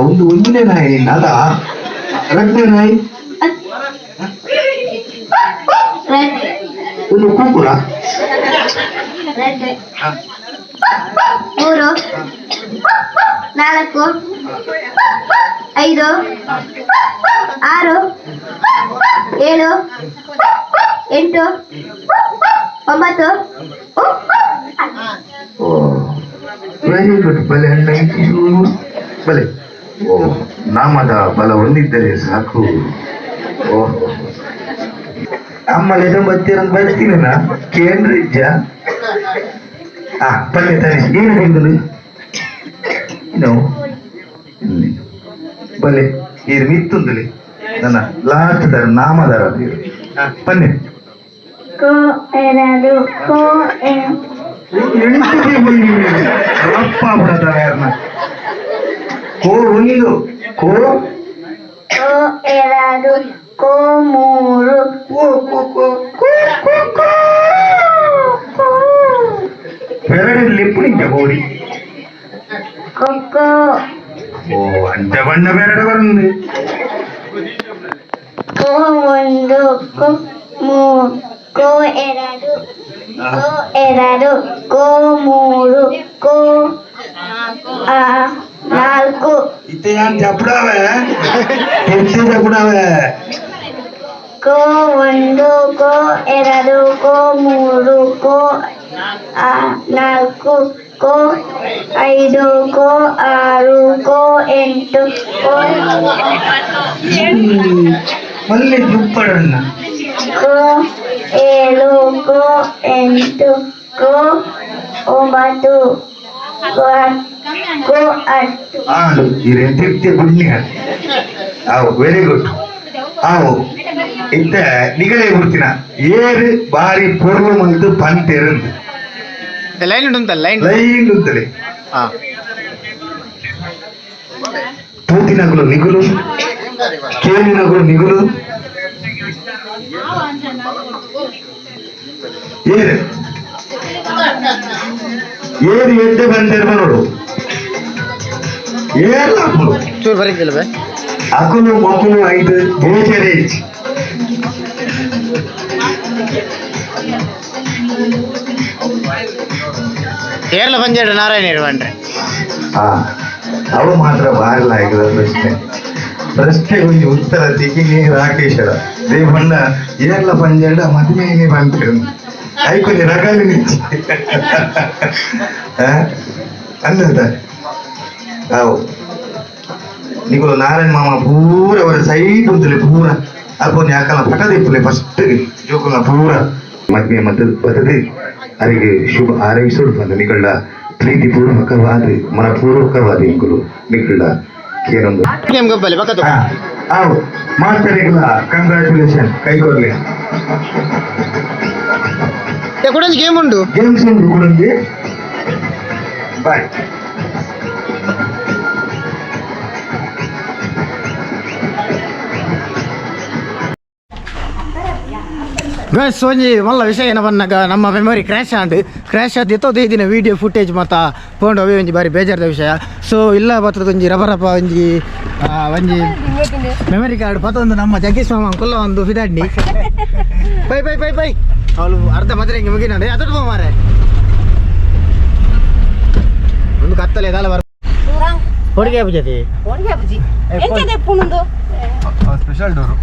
ಒಂದು ಒಂದನೇ ನಾಯಿ ಅದ ರಡ್ಡನೇ ನಾಯಿ ಒಂದು ಕೂಕುಳ. ಎರಡು ಮೂರು ನಾಲ್ಕು ಐದು ಆರು ಏಳು ಎಂಟು ಒಂಬತ್ತು. ಓ ವೆರಿ ಗುಡ್ ಬಲೆ ಅಣ್ಣ ಬಲೆ. ಓ ನಾಮದ ಬಲ ಹೊಂದಿದ್ದರೆ ಸಾಕು. ಓಹ್ ಅಮ್ಮಳೆ ಬತ್ತೀರ ಬರ್ತೀನ ಕೇಂದ್ರಿಜ್ಜ. ಆ ಪಲ್ಯ ತರಿಸಿ ಏನು ತಿಂದನು ಏನು ಬಲೆ ಏರು ಮಿತ್ತುಂದಲಿ ನನ್ನ ಲಾಸ್ಟ್ ದರ ನಾಮದರ ಪನ್ನೆ. ಕೋ ಎರಡು ಕೋ ಎಂಟು ಅಪ್ಪ ಬಿಡತಾರೆ ಯಾರನ್ನ ಕೋ ಒಂದು ಕೋ. ಕೋ ಎರಡು ಕೋ ಮೂರು. ಕೋ ಕೋ ಕೋ ಕೋ ಕೋ ಕೋ ಕೋ ಎರಡು ಲಿಪ್ಪು ಕೋಡಿ. ಕೊಕ್ಕೋ. ಓ ಅಂಚ ಬಣ್ಣ ಬೇರೆ ಬಂದು. ಕೋ ಒಂದು ಕೋ ಕೋ ಎರಡು ಕೋ ಎರಡು ಕೋ ಮೂರು ಕೋ ನಾಲ್ಕು. ಇತ್ತೆ ಯಾನ್ ಜಪುಡಾವೆ ತಿರ್ತಿ ಜಪುಡಾವೆ. ಕೋ ಒಂದು, ಕೋ ಎರಡು, ಕೋ ಮೂರು, ಕೋ ನಾಲ್ಕು, ಕೋ ಐದು, ಕೋ ಆರು, ಕೋ ಎಂಟು, ಕೋ ಮಲ್ಲಿ ದುಪ್ಪಡಣ್ಣ. ಕೋ ಏಳು, ಕೋ ಎಂಟು, ಕೋ ಒಂಬತ್ತು, ಕೋ ಕೋ ಹತ್ತು. ಆಂಡು ಇರೆ ತಿರ್ತಿ ಪುಣ್ಯ. ಆವು, ವೆರಿ ಗುಡ್. ಆವು, ಇತ್ತೆ ನಿಗಲೇ ಗುರ್ತಿನ ಏರು ಬಾರಿ ಪೊರ್ಲು ಮಲ್ತು ಪಂತೆರಂದು. ಲೈನ್ ಉಂಟಲ್ಲ, ಲೈನ್. ಲೈನ್ ಉಂತಲೆ. ಹಾ. ತೂತಿನಗುಲು ನಿಗುಲು, ಕೇಳಿನಗುಲು ನಿಗುಲು. ಏರು ಏರು ಎಡ್ಡೆ ಬಂದಿರುವ ನೋಡು, ಏರ್ಲ ಅಕುಲು. ಚೂರು ಬರೀತಿಲ್ಲ ಬೇ. ಅಕುಲು ಮೊಕುಲು ಐದು ಬೇಜಾರೇ ಇಜ್ಜಿ. ಏರ್ಲ ಪಂಜಾಡು ನಾರಾಯಣ ಇರುವಂಡ್ರೆ. ಆ ಅವು ಮಾತ್ರ ಬಾರಲ್ಲ ಆಗಿದ ಪ್ರಶ್ನೆ. ಪ್ರಶ್ನೆ ಒಂಜಿ ಉತ್ತರ ತಿಕ್ಕಿನಿ ರಾಕೇಶರ ದೇವಣ್ಣ. ಏರ್ಲ ಪಂಜಾಡ ಮದಿಮೆನೇ ಬಂತು, ಐಕೊಂಜಿ ರಗಾಲಿ ನಿಚ್ಚಿ ಅಂದ. ಅವು ನಿಕುಲು ನಾರಾಯಣ ಮಾಮ ಪೂರ ಅವರ ಸೈಡ್ ಉಂತಲೆ ಪೂರ ಅಲ್ಪ ಒಂಜಿ ಅಕಲ್ನ ಪಟ ದಿಪ್ಪುಲೆ ಫಸ್ಟ್ ಜೋಕುಲ್ನ ಪೂರ. ಮದ್ಮೆ ಮದ್ದು ಬದದೆ ಅರಿಗೆ ಶುಭ ಹಾರೈಸೋಡು ಬಂದ ನಿಕಲ್ಡ ಪ್ರೀತಿ ಪೂರ್ವಕವಾದ ಮನಪೂರ್ವಕವಾದ ಇಂಕುಲು ನಿಕಲ್ಡ ಕೇನೊಂದು. ಗೇಮ್ ಗೊಬ್ಬಲಿ ಪಕ್ಕದ. ಆವು, ಮಾಸ್ತರಿಗಳ ಕಂಗ್ರಾಚುಲೇಷನ್ ಕೈಗೊರ್ಲಿ. ಕೂಡ ಗೇಮ್ ಉಂಟು. ಗೇಮ್ಸ್ ಉಂಟು ಕೂಡ. ಬಾಯ್. ಗೈಸ್, ಒಂಜಿ ಮಲ್ಲ ವಿಷಯ ಏನ ಬನ್ನಗ ನಮ್ಮ ಮೆಮೊರಿ ಕ್ರ್ಯಾಶ್ ಆಂಡ್. ಕ್ರ್ಯಾಶ್ ಆದ್ ಎತ್ತೋ ದಿನ ವೀಡಿಯೋ ಫುಟೇಜ್ ಮಾತ ಪೋಂಡು. ಅವೇ ಒಂಜಿ ಬಾರಿ ಬೇಜಾರದ ವಿಷಯ. ಸೊ ಇಲ್ಲ ಬತ್ತದ ಒಂಜಿ ರಬರಪ ಒಂಜಿ ಒಂಜಿ ಮೆಮೊರಿ ಕಾರ್ಡ್ ಪತ್ತೊಂದು ನಮ್ಮ ಜಗ್ಗೇಶ್ ಮಾಮ ಕುಲ್ಲ ಒಂದು ಫಿದಾಡ್ನಿ. Bye bye bye bye. ಅವಳು ಅರ್ಧ ಮದುವೆ ಹಿಂಗೆ ಮುಗಿನಾಡೆ ಅದೊಡ್ಡು ಮಾರೆ. ಒಂದು ಕತ್ತಲೆ ದಾಲ ಬರ್ ಹೊಡಿಗೆ ಪೂಜೆ. Special door.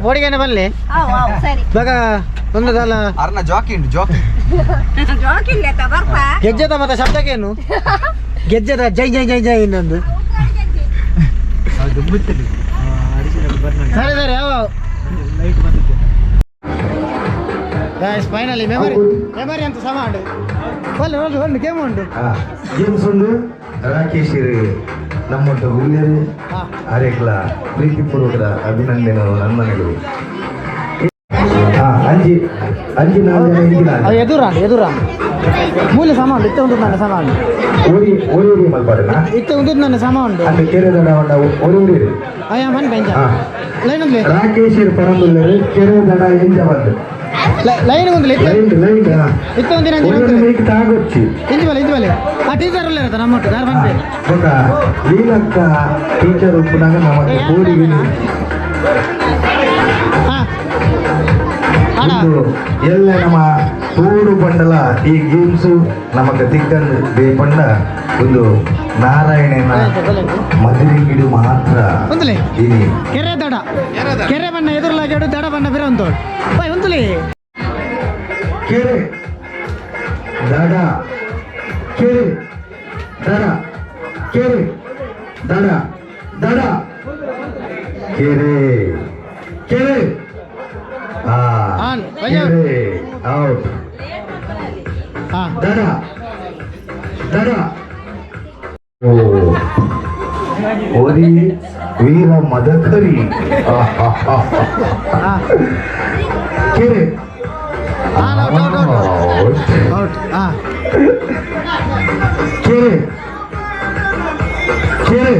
ಬೋಡಿಗೆನೆ ಬಲ್ಲೆ ಬಗ ಒಂದು ದಾಲ. ಅರ್ನ ಜಾಕಿ ಉಂಟು, ಜಾಕಿ. ಗೆಜ್ಜೆದ ಮತ್ತೆ ಶಬ್ದಕ್ಕೇನು? ಗೆಜ್ಜೆದ ಜೈ ಜೈ ಜೈ ಜೈ ಇನ್ನೊಂದು. ಸರಿ ಸರಿ, ಯಾವ guys, finally memory memory ಅಂತ ಸಮ ಉಂಟು. ಒಳ್ಳೆ ಒಳ್ಳೆ ಒಂದು ಗೇಮ್ ಉಂಟು. ಗೇಮ್ಸ್ ಉಂಡು. ರಾಕೇಶ್ ನಮ್ಮೊಟ್ಟ ಗುಲ್ಯರು. ಅರೆಗ್ಲ ಪ್ರೀತಿಪೂರ್ವಕದ ಅಭಿನಂದನೆ ನನ್ನಗಳು. ಅಂಜಿ ಅಂಜಿ ನಾಲ್ ಜನ ಇಂಜಿ ನಾಲ್. ಅದು ಎದುರಾಂಡು ಎದುರಾಂಡು ಮೂಲೆ ಸಮ ಉಂಟು. ಇತ್ತೆ ಉಂಟು ನನ್ನ ಸಮ ಉಂಟು. ಒರಿ ಒರಿ ಒರಿ ಮಲ್ಪಾಡನಾ? ಇತ್ತೆ ಉಂಟು ನನ್ನ ಸಮ ಉಂಟು. ಅಲ್ಲಿ ಕೆರೆ ದಡ ಉಂಡ, ಒರಿ ಒರಿ. ಅಯ್ಯ ಮನ್ ಬೆಂಚ. ಲೈನ್ ಉಂದ್ಲೆ. ರಾಕೇಶ್ ಪರಂದುಲ್ಲರು ಕೆರೆ ದಡ ಎಂಜ ಬಂದು. ಲೈನ್ ಉಂದ್ಲೆ ಇತ್ತೆ. Line line. ಇತ್ತೆ ಒಂದಿನ ಒರಿ ಒರಿ ಮೇಕ್ ತಾಗೊಚ್ಚಿ. ಇಂಜಿ ಬಲೆ ಇಂಜಿ ಬಲೆ. ಆ ಟೀಚರ್ ಉಲ್ಲೇರ ನಮ್ಮ ಒಟ್ಟು ದಾರ ಬಂದೆ. ಬೊಕ ಲೀಲಕ್ಕ ಟೀಚರ್ ಉಪ್ಪುನಾಗ ನಮಗೆ ಕೋಡಿಗಿನಿ. ಹಾ ಅಣ್ಣ. ಉಂದು ಎಲ್ಲ ನಮ್ಮ ತೋಡು ಪಂಡಲ ಈ ಗೇಮ್ಸ್ ನಮಕ್ ತಿಕ್ಕಂದು ದೇಪಂಡ ಒಂದು ನಾರಾಯಣನ ಮದಿರಿಂಗಿಡು ಮಾತ್ರ. ಉಂದ್ಲೆ. ಇನಿ ಕೆರೆ ದಡ, ಕೆರೆ ಬಣ್ಣ ಎದುರುಲಾಗಿ, ದಡ ಬಣ್ಣ ಬಿರ ಉಂಟು. ಬಾಯ್ ಉಂತುಲಿ. ಕೆರೆ ದಡ, ಕೆರೆ ದಡ, ಕೆರೆ ದಡ, ದಡ ಕೆರೆ ಕೆರೆ ಆ. ಆನ್, ಕೆರೆ ಔಟ್. ಹಾ. ದಡ ದಡ. ಓ ಓರಿ ವೀರ ಮದಕರಿ. ಹಾ. ಕೆರೆ. On, out out out. Out. Out ಹಾ. ಕೆರೆ ಕೆರೆ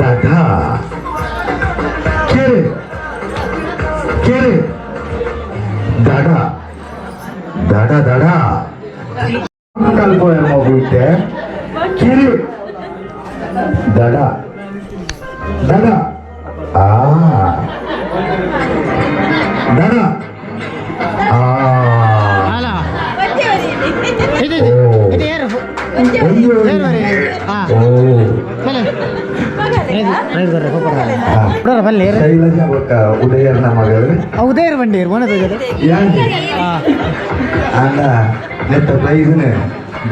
ದಡ, ಕೆರೆ ಕೆರೆ ದಡ, ದಡ ದಡ ಕಲ್ಪೋಯ ಮಗು ಇತ್ತೆ. ಕೆರೆ ದಡ ದಡ ಆ ದಡ ಆ. ಅಲ್ಲ. ಓ. ಶೈಲಜಾ ಬೊಕ್ಕ ಉದಯರ್ನ ಮಗಳು. ಉದಯರ್ ಬಂಡೀರ್ ಮೊನೆ. ಯಾಂಡಿ ಆಂಡ ನೆತ್ತ ಪ್ರೈಸ್ನ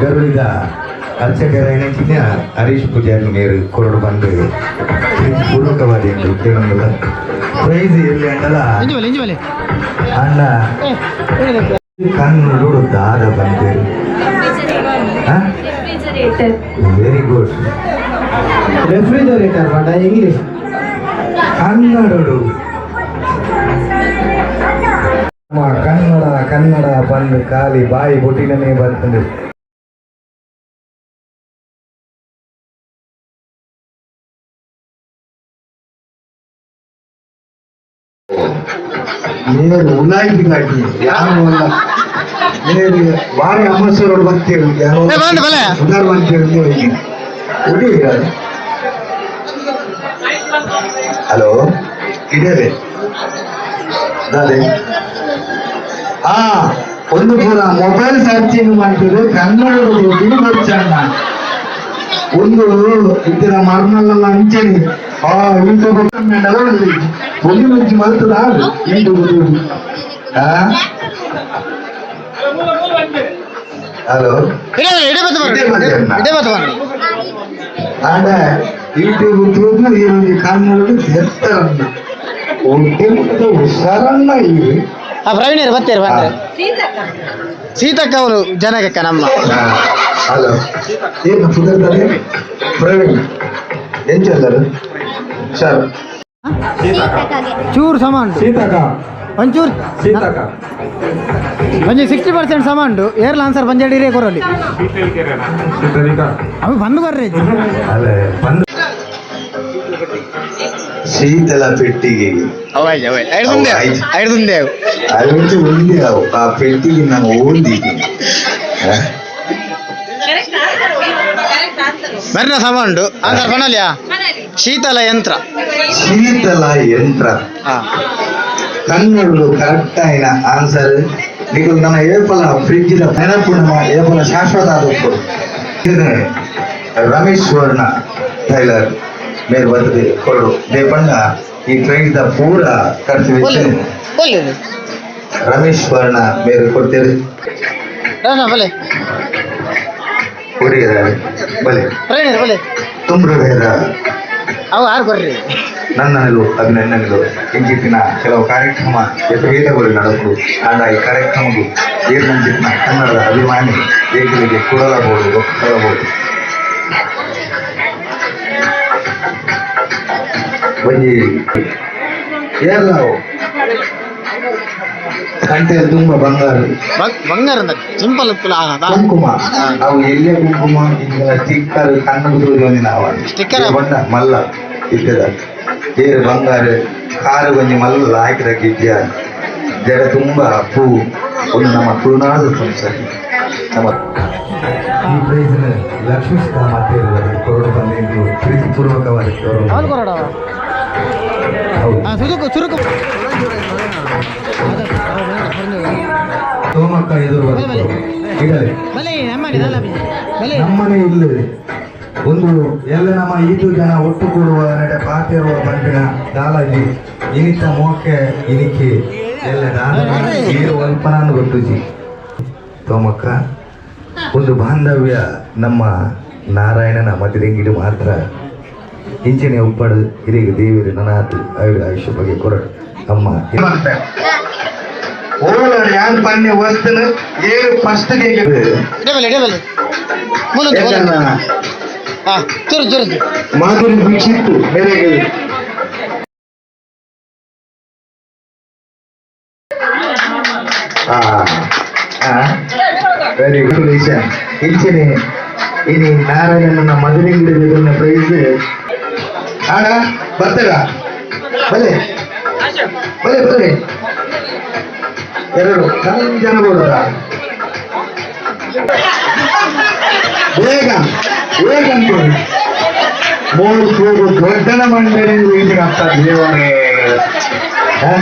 ಗರುಡಿದ ಅರ್ಚಕರಾಯಿನ ಹರೀಶ್ ಪೂಜಾರಿ ಮೇರು ಕೊರಡು ಬಂದು ಪೂರ್ವಕವಾದಿ ಎಂದು ಕೇಳೊಂದಿಲ್ಲ. ಪ್ರೈಸ್ ಎಲ್ಲಿ ಅಂಡಲ? ಇಂಜಿ ಬಲೆ, ಇಂಜಿ ಬಲೆ. ಅಣ್ಣ, ಕಣ್ಣು ದಾದ ಬಂದಿರು. Very good. Refrigerator ಪಂಡ ಇಂಗ್ಲಿಷ್. ಕನ್ನಡಡು ನಮ್ಮ ಕನ್ನಡ ಕನ್ನಡ ಬಂದು ಖಾಲಿ ಬಾಯಿ ಬೊಟ್ಟಿನೇ ಬರ್ತದೆ. ನೇರು ಉಲಾಯಿಗೆ ಯಾರು ಅಲ್ಲ, ನೇರು ಬಾರಿ ಅಮಸರೋಡು ಬರ್ತೀರಿ. ಏ, ಬಂದು ಬಲೆ. ಉದಾರ್ ಬರ್ತೀರಿ. ಉಡಿ. ಹಲೋ, ಇಡೇರೆ ದಾದೆ. ಆ ಒಂದು ಪೂರ ಮೊಬೈಲ್ ಸರ್ಚಿಂಗ್ ಮಾಡ್ತಿದ್ರು. ಕನ್ನಡ ಬರ್ಚಣ್ಣ ಒಂದು ಇತ್ತಿನ ಮರ್ನಲ್ಲ ಅಂಚನೆ ಆ ಯೂಟ್ಯೂಬ್ ಒಂದು ಮಂಚಿ ಮಲ್ತದ ಯೂಟ್ಯೂಬ್. ಹಲೋ. ಇಡೇ ಇಡೇ ಬತ್ತು. ಇಡೇ ಬತ್ತು ಅಣ್ಣ. ಇಡೇ ಬತ್ತು ಬನ್ನಿ. ಆಂಡ ಯೂಟ್ಯೂಬ್ ತೂದು ಈ ಕನ್ನಡ ಎತ್ತರನ್ನ ಒಟ್ಟೆ ಹುಷಾರನ್ನ ಇವೆ. ಆ ಪ್ರವೀಣರು ಬರ್ತೀರಿ ಬಂದ್ರೆ ಸೀತಕ್ಕ ಅವರು ಜನಕಕ್ಕ ನಮ್ಮ. ಹಲೋ, ಏನು ಪುದರ್ತಾರೆ? ಪ್ರವೀಣ್ ಎಂಚಲ್ಲರು ಸರ್? ಚೂರು ಸಮ ಉಂಟು. ಸೀತಕ. ಒಂಚೂರು. ಸೀತಕ. ಒಂಜಿ 60% ಸಮ ಉಂಟು. ಏರ್ಲ ಆನ್ಸರ್ ಪಂಜಾಡಿ ಕೊರಲಿ. ಅವು ಬಂದು ಬರ್ರಿ. ಅಲ್ಲ, ಬಂದು ಶೀತಲ ಪೆಟ್ಟಿಗೆ. ಐದುಂದೆ ಐದುಂದೆ. ಅದು ಒಂದೇ ಅವು. ಆ ಪೆಟ್ಟಿಗೆ ನಾನು ಓದಿದ್ದೀನಿ. ಬರ್ನ ಸಮ ಉಂಟು ಆನ್ಸರ್ ಪಣಲಿಯಾ? ಶೀತಲ ಯಂತ್ರ. ಶೀತಲ ಯಂತ್ರ. ಹಾ. ಕನ್ನಡದು ಕರೆಕ್ಟ್ అయిన ಆನ್ಸರ್ నీకు ನಮ್ಮ ಏಪಲ ಫ್ರಿಡ್ಜ್ ನೆನಪು ನಮ್ಮ ಏಪಲ ಶಾಶ್ವತ ಆದಪ್ಪು. ರಮೇಶ್ ಸುವರ್ಣ ಟೈಲರ್ ಮೇರ್ ಬರ್ತದೆ ಕೊರಡು ದೇಪಣ್ಣ ಈ ಟ್ರೈನ್ the ಪೂರ ಖರ್ಚು ಒಲ್ಲೆ ವೆಚ್ಚ. ಒಲ್ಲೆ. ರಮೇಶ್ ಸುವರ್ಣ ಮೇರ್ ಕೊಡ್ತೇವೆ. ರಾಣ ಬಲೆ. ಹುಡುಗಿದ್ದಾರೆ ಬಲೆ. ಪ್ರವೀಣರು ಬಲೆ. ತುಂಬ್ರಬೇರ. ಅವು ಆರು ಕೊರ್ರಿ. ನನ್ನ ನಿಲುವು ಅಭಿನಂದನೆಗಳು. ಇಂಚಿತ್ತಿನ ಕೆಲವು ಕಾರ್ಯಕ್ರಮ ಯಥವೇದಗಳು ನಡೆದು ಆಂಡ ಈ ಕಾರ್ಯಕ್ರಮವು ಏರ್ನಂಚಿತ್ತಿನ ಕನ್ನಡದ ಅಭಿಮಾನಿ ಏಕಲಿಗೆ ಕೊಡಲಬಹುದು ಕೊಡಬಹುದು. ಒಂಜಿ ಏರ್ಲಾವು ಕಂಟೆ ತುಂಬ ಬಂಗಾರ. ಬಂಗಾರ ಸಿಂಪಲ್. ಕುಂಕುಮ ಅವು ಎಲ್ಲೇ ಕುಂಕುಮ ಇಂದಿನ ಸ್ಟಿಕ್ಕರ್ ಕಣ್ಣು ಒಂದಿನ ಅವ. Sticker. ಬಣ್ಣ ಮಲ್ಲ ಇದ್ದದ ಏರು ಬಂಗಾರ ಕಾರು ಒಂಜಿ ಮಲ್ಲ ಹಾಕಿದ ಗಿಜ್ಜ ಜಡ ತುಂಬ ಪೂ. ಒಂದು ನಮ್ಮ ತುಳುನಾಡು ಸಂಸ್ಥೆ ನಮ್ಮ ಈ ಪ್ರೈಸ್ ಲಕ್ಷ್ಮೀ ಮಾತೆ ಕೊರಡು ಬಂದಿದ್ದು ಪ್ರೀತಿಪೂರ್ವಕವಾಗಿ ಗೌರವ. ಅವನು ಕೊರಡ. ಹೌದು. ಹಾಂ, ಸುರುಕು ಸುರುಕು. ಸೋಮಕ್ಕ ಎದುರು ಬರ್ತದೆ. ಇಡಲಿ. ಬಲೆ ನಮ್ಮನೆ ದಲ್ಲ ಬಲೆ. ನಮ್ಮನೆ ಇಲ್ಲಿ ಒಂದು ಎಲ್ಲ ನಮ್ಮ ಈಟು ಜನ ಒಟ್ಟು ಕೂಡುವ ನಡೆ ಪಾತಿರುವ ಬಂಡಿನ ದಾಲಾಜಿ ಇನಿತ ಮೋಕೆ ಇನಿಕೆ ಎಲ್ಲ ದಾನ ಏರು ಅಲ್ಪನಾನು ಗೊತ್ತುಜಿ. ತೋಮಕ್ಕ ಒಂದು ಬಾಂಧವ್ಯ ನಮ್ಮ ನಾರಾಯಣನ ಮದಿರಂಗಿಡು ಮಾತ್ರ ಇಂಚಿನ ಉಪ್ಪಡು. ಹಿರಿಯ ದೇವರು ನನಾತು ಆಯುರ ಆಯುಷ್ಯ ಬಗ್ಗೆ ಕೊರಡು ಅಮ್ಮ. ಓಲಾಡು ಯಾರು ಪನ್ನೆ ವಸ್ತುನ ಏರು ಫಸ್ಟ್. ಇಡೇ ಬಲೆ, ಇಡೇ ಬಲೆ, ಮೂಲಂತು ಮೂಲಂತು. ಹಾಂ, ಚುರು ಚುರು. ಮಾಧುರಿ ದೀಕ್ಷಿತ್ ಮೇರೆಗೆ. ವೆರಿ ಗುಡ್ ಈಶಾ ಇಂಚಿನೆ ಇನಿ ನಾರಾಯಣನ ಮದುವೆಂಗಿಡ ಪ್ರೈಸ್ ಆಡ ಬರ್ತದ. ಬಲೆ ಬಲೆ ಬಲೆ. ಎರಡು ಜನ ಬೋಡದ. ಬೇಗ ಬೇಗ ಅಂತ ಮೂರು ಕೂಗು ದೊಡ್ಡನ ಮಂಡಳಿ ಅಂತ ದೇವರೇ. ಹ?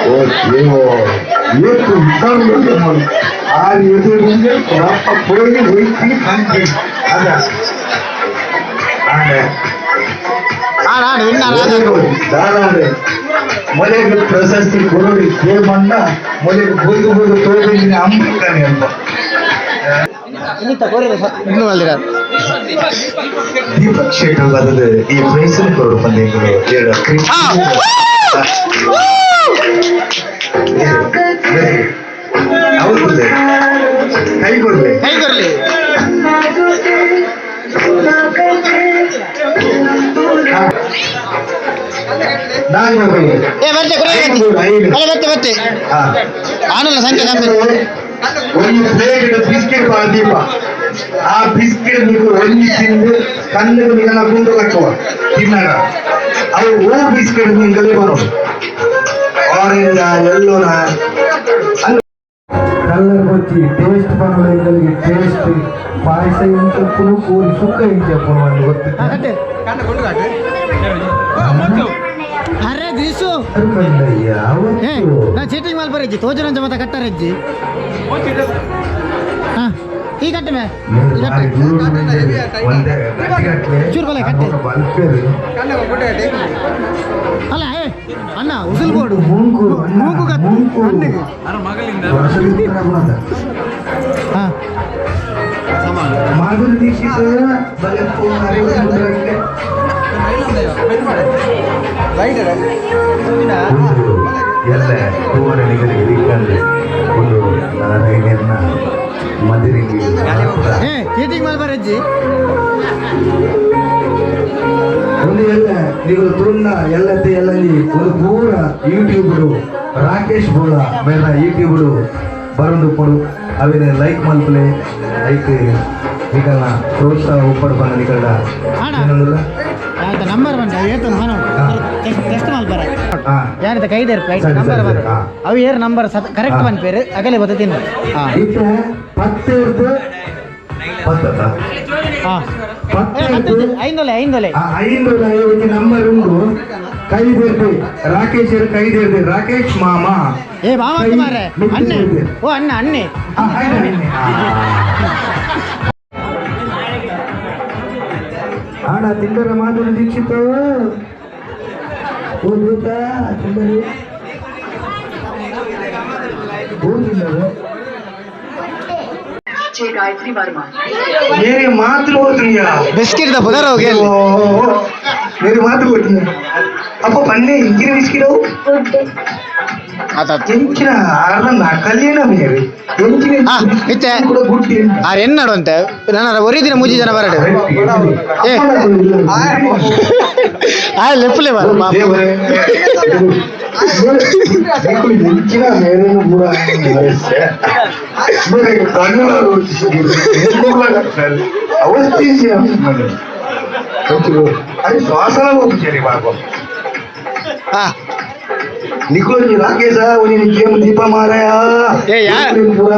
ಓ ದೇವೋ, ಏತು ಹುಷಾರು. ಆರು ಎದುರು ರಪ್ಪ ಪೋಯಿ ಹೋಯ್ತಿ ಬಂದಿ ಅದ ಆಂಡೆ. ಆಡ್ ಆಡ್ ವಿನ್ನ ರಾಜ. ದಾದಾಡೆ ಮೊಲೆಗೆ ಪ್ರಶಸ್ತಿ ಕೊಡೋಡಿ ಕೇಮಣ್ಣ ಮೊಲೆಗೆ ಬೂದು ಬೂದು ತೋದಿನ ಅಂಬಿಕಾನೆ ಅಂತ. ಇನ್ನು ಅಲ್ಲಿರ. ದೀಪಕ್ ಶೆಟ್ಟರ್ ಬದಲು ಈ ಪ್ರೈಸ್ ಕೊಡು ಬಂದಿದ್ರು ಎರಡು. ಹೌದು, ಕೈ ಕೊಡ್ಲಿ. ಕೈ ಕೊರ್ಲಿ. ನಾನು ಏ ಬರ್ತೆ ಕುರಿ. ಐದು, ಐದು. ಅಲ್ಲ ಬರ್ತೆ ಬರ್ತೆ. ಹಾ. ಆನಲ್ಲ ಸಂಖ್ಯೆ ಕಮ್ಮಿ. ಒಂದು ಪ್ಲೇಟ್ ಬಿಸ್ಕೆಟ್ ದೀಪ, ಆ ಬಿಸ್ಕೆಟ್ ನೀವು ಒಂಜಿ ತಿಂದು ಕಣ್ಣು ನಿಗಲ ಗುಂಡು ಕಟ್ಟುವ ತಿನ್ನಾಗ ಅವು ಓ ಬಿಸ್ಕೆಟ್ ನಿಂಗಲೇ ಬರೋದು ಆರೆಂಜ್ ಎಲ್ಲೋನ ಕಲ್ಲರ್ ಬಚ್ಚಿ ಟೇಸ್ಟ್ ಬರೋದು. ಟೇಸ್ಟ್ ಪಾಯಸ ಇಂಚಪ್ಪನು ಕೋರಿ ಸುಕ್ಕ ಇಂಚಪ್ಪನು ಒಂದು ಗೊತ್ತಿತ್ತು. ಕಟ್ಟೆ. ಅರೆ ದಿಸು. ಏ ನಾ ಚೀಟಿಂಗ್ ಮಲ್ಪರೆಜ್ಜಿ ತೋಜನಂಚ ಮತ್ತೆ ಕಟ್ಟರೆಜ್ಜಿ. ಹಾ ಈ ಕಟ್ಟೆ ಮೇ ಈ ಕಟ್ಟೆ. ಚೂರು ಬಲೆ ಕಟ್ಟೆ. ಅಲ್ಲ ಏ ಅಣ್ಣ ಉಸುಲ್ ಬೋಡು. ಮೂಂಕು. ಮೂಗು ಕತ್ತು. ಮೂಂಕು. ಕಣ್ಣಿಗೆ. ಹಾ. ಮಾಧುರಿ ದೀಕ್ಷಿತ್ ಬಲೆ ಒಂದು ಎಲ್ಲ ತೂವರಣಿಗಳಿಗೆ ದಿಕ್ಕಂದು ಒಂದು ನಾರಾಯಣನ ಮದಿರಿಗೆ. ಏ ಚೀಟಿಂಗ್ ಮಲ್ಪರೆಜ್ಜಿ. ಒಂದು ಎಲ್ಲ ನೀವು ತುಣ್ಣ ಎಲ್ಲತ್ತೆ ಎಲ್ಲಲ್ಲಿ ಒಂದು ಪೂರ ಯೂಟ್ಯೂಬ್ ರಾಕೇಶ್ ಬೋಳ ಮೇಲ ಯೂಟ್ಯೂಬ್ ಬರೊಂದು ಪಡು ಅವಿನ ಲೈಕ್ ಮಲ್ಪಲೆ ಐಕ್ ನಿಕಲ್ನ ಪ್ರೋತ್ಸಾಹ ಉಪ್ಪಡು ಬಂದ ನಿಕಲ್ಡ. ಅಣ್ಣ. ಏನಂದ್ರಲ್ಲ? ಆಯ್ತಾ ನಂಬರ್ ಬಂದ ಏತು ನಾನು ಟೆಸ್ಟ್ ಮಲ್ಪರ. ಹಾ. ಯಾರಿತ ಕೈದೇರ್ ಫ್ಲೈಟ್ ಸರಿ, ನಂಬರ್ ಸರಿ, ಬಂದ. ಸರಿ, ಹಾ. ಅವು ಏರ್ ನಂಬರ್ ಕರೆಕ್ಟ್ ಹಾ. ಬಂದ್ಪೇರು ಅಗಲೆ ಬತ್ತ ತಿನ್ನು ಹಾ. ಇತ್ತ ಪತ್ತೆ ಇರ್ದು ಪತ್ತತ್ತ. ಹಾ. ಪತ್ತೆ ಇರ್ದು. ಐಂದೊಲೆ ಐಂದೊಲೆ. ಆ 550 ನಂಬರ್ ಉಂಟು ಕೈದೇರ್ದು ರಾಕೇಶ್ ಕೈದೇರ್ದು ರಾಕೇಶ್ ಮಾಮ. ಏ ಮಾಮ ಕೈ ಮಾರೆ ಅಣ್ಣೆ. ಮಿಕ್ಕಿದೆ. ಓ ಅಣ್ಣ ಅಣ್ಣೆ. ಆ, ಆಯ್ತು, ಆಯ್ತು. ಆಣ ತಿಂದರ ಮಾಧುರಿ ದೀಕ್ಷಿತ್ ಓ ದೂತ ತಿಂದರು ಓ ತಿಂದರು ಮೇರಿ ಮಾತೃ ಹೋತ್ರಿಯ. ಬಿಸ್ಕಿಟ್ the ಪುದರ್ ಹೋಗಿ. ಮೇರಿ ಮಾತೃ ಹೋತ್ರಿಯ ಅಪ್ಪ ಪನ್ನೆ ಇಂಚಿನ ಬಿಸ್ಕಿಟ್ ಅವು. ಗುಡ್ಡೆ. ಆತ. ಎಂಚಿನ ಅರ್ನ ಕಲ್ಯಾಣ ಮೇರಿ ಎಂಚಿನ ಆ, ಇತ್ತೆ. ಕೂಡ ಗುಡ್ಡಿ. ಆರ್ ಎನ್ನಾಡು ಅಂತೆ ನನ್ನ ಒರಿ ದಿನ ಮುಜಿ ಜನ ಬರಡು ಏ. ಆ ಲೆಪ್ಪಲೆ ಬಾರ ಪಾಪ. ದೇವರೇ ಎಂಚಿನ ಮೇರೇನು ಪೂರ ಕನ್ನಡ ಅವಸ್ಥೆ. ಅರೆ ಶ್ವಾಸನ ಹೋಗ್ತೀರಿ ಬಾಬಾ. ಹಾ. ನಿಕ್ಲೊಂಜಿ ರಾಕೇಶ ಒಂಜಿ ಗೇಮ್ ದೀಪ ಮಾರಾಯ. ಏ, ಪೂರ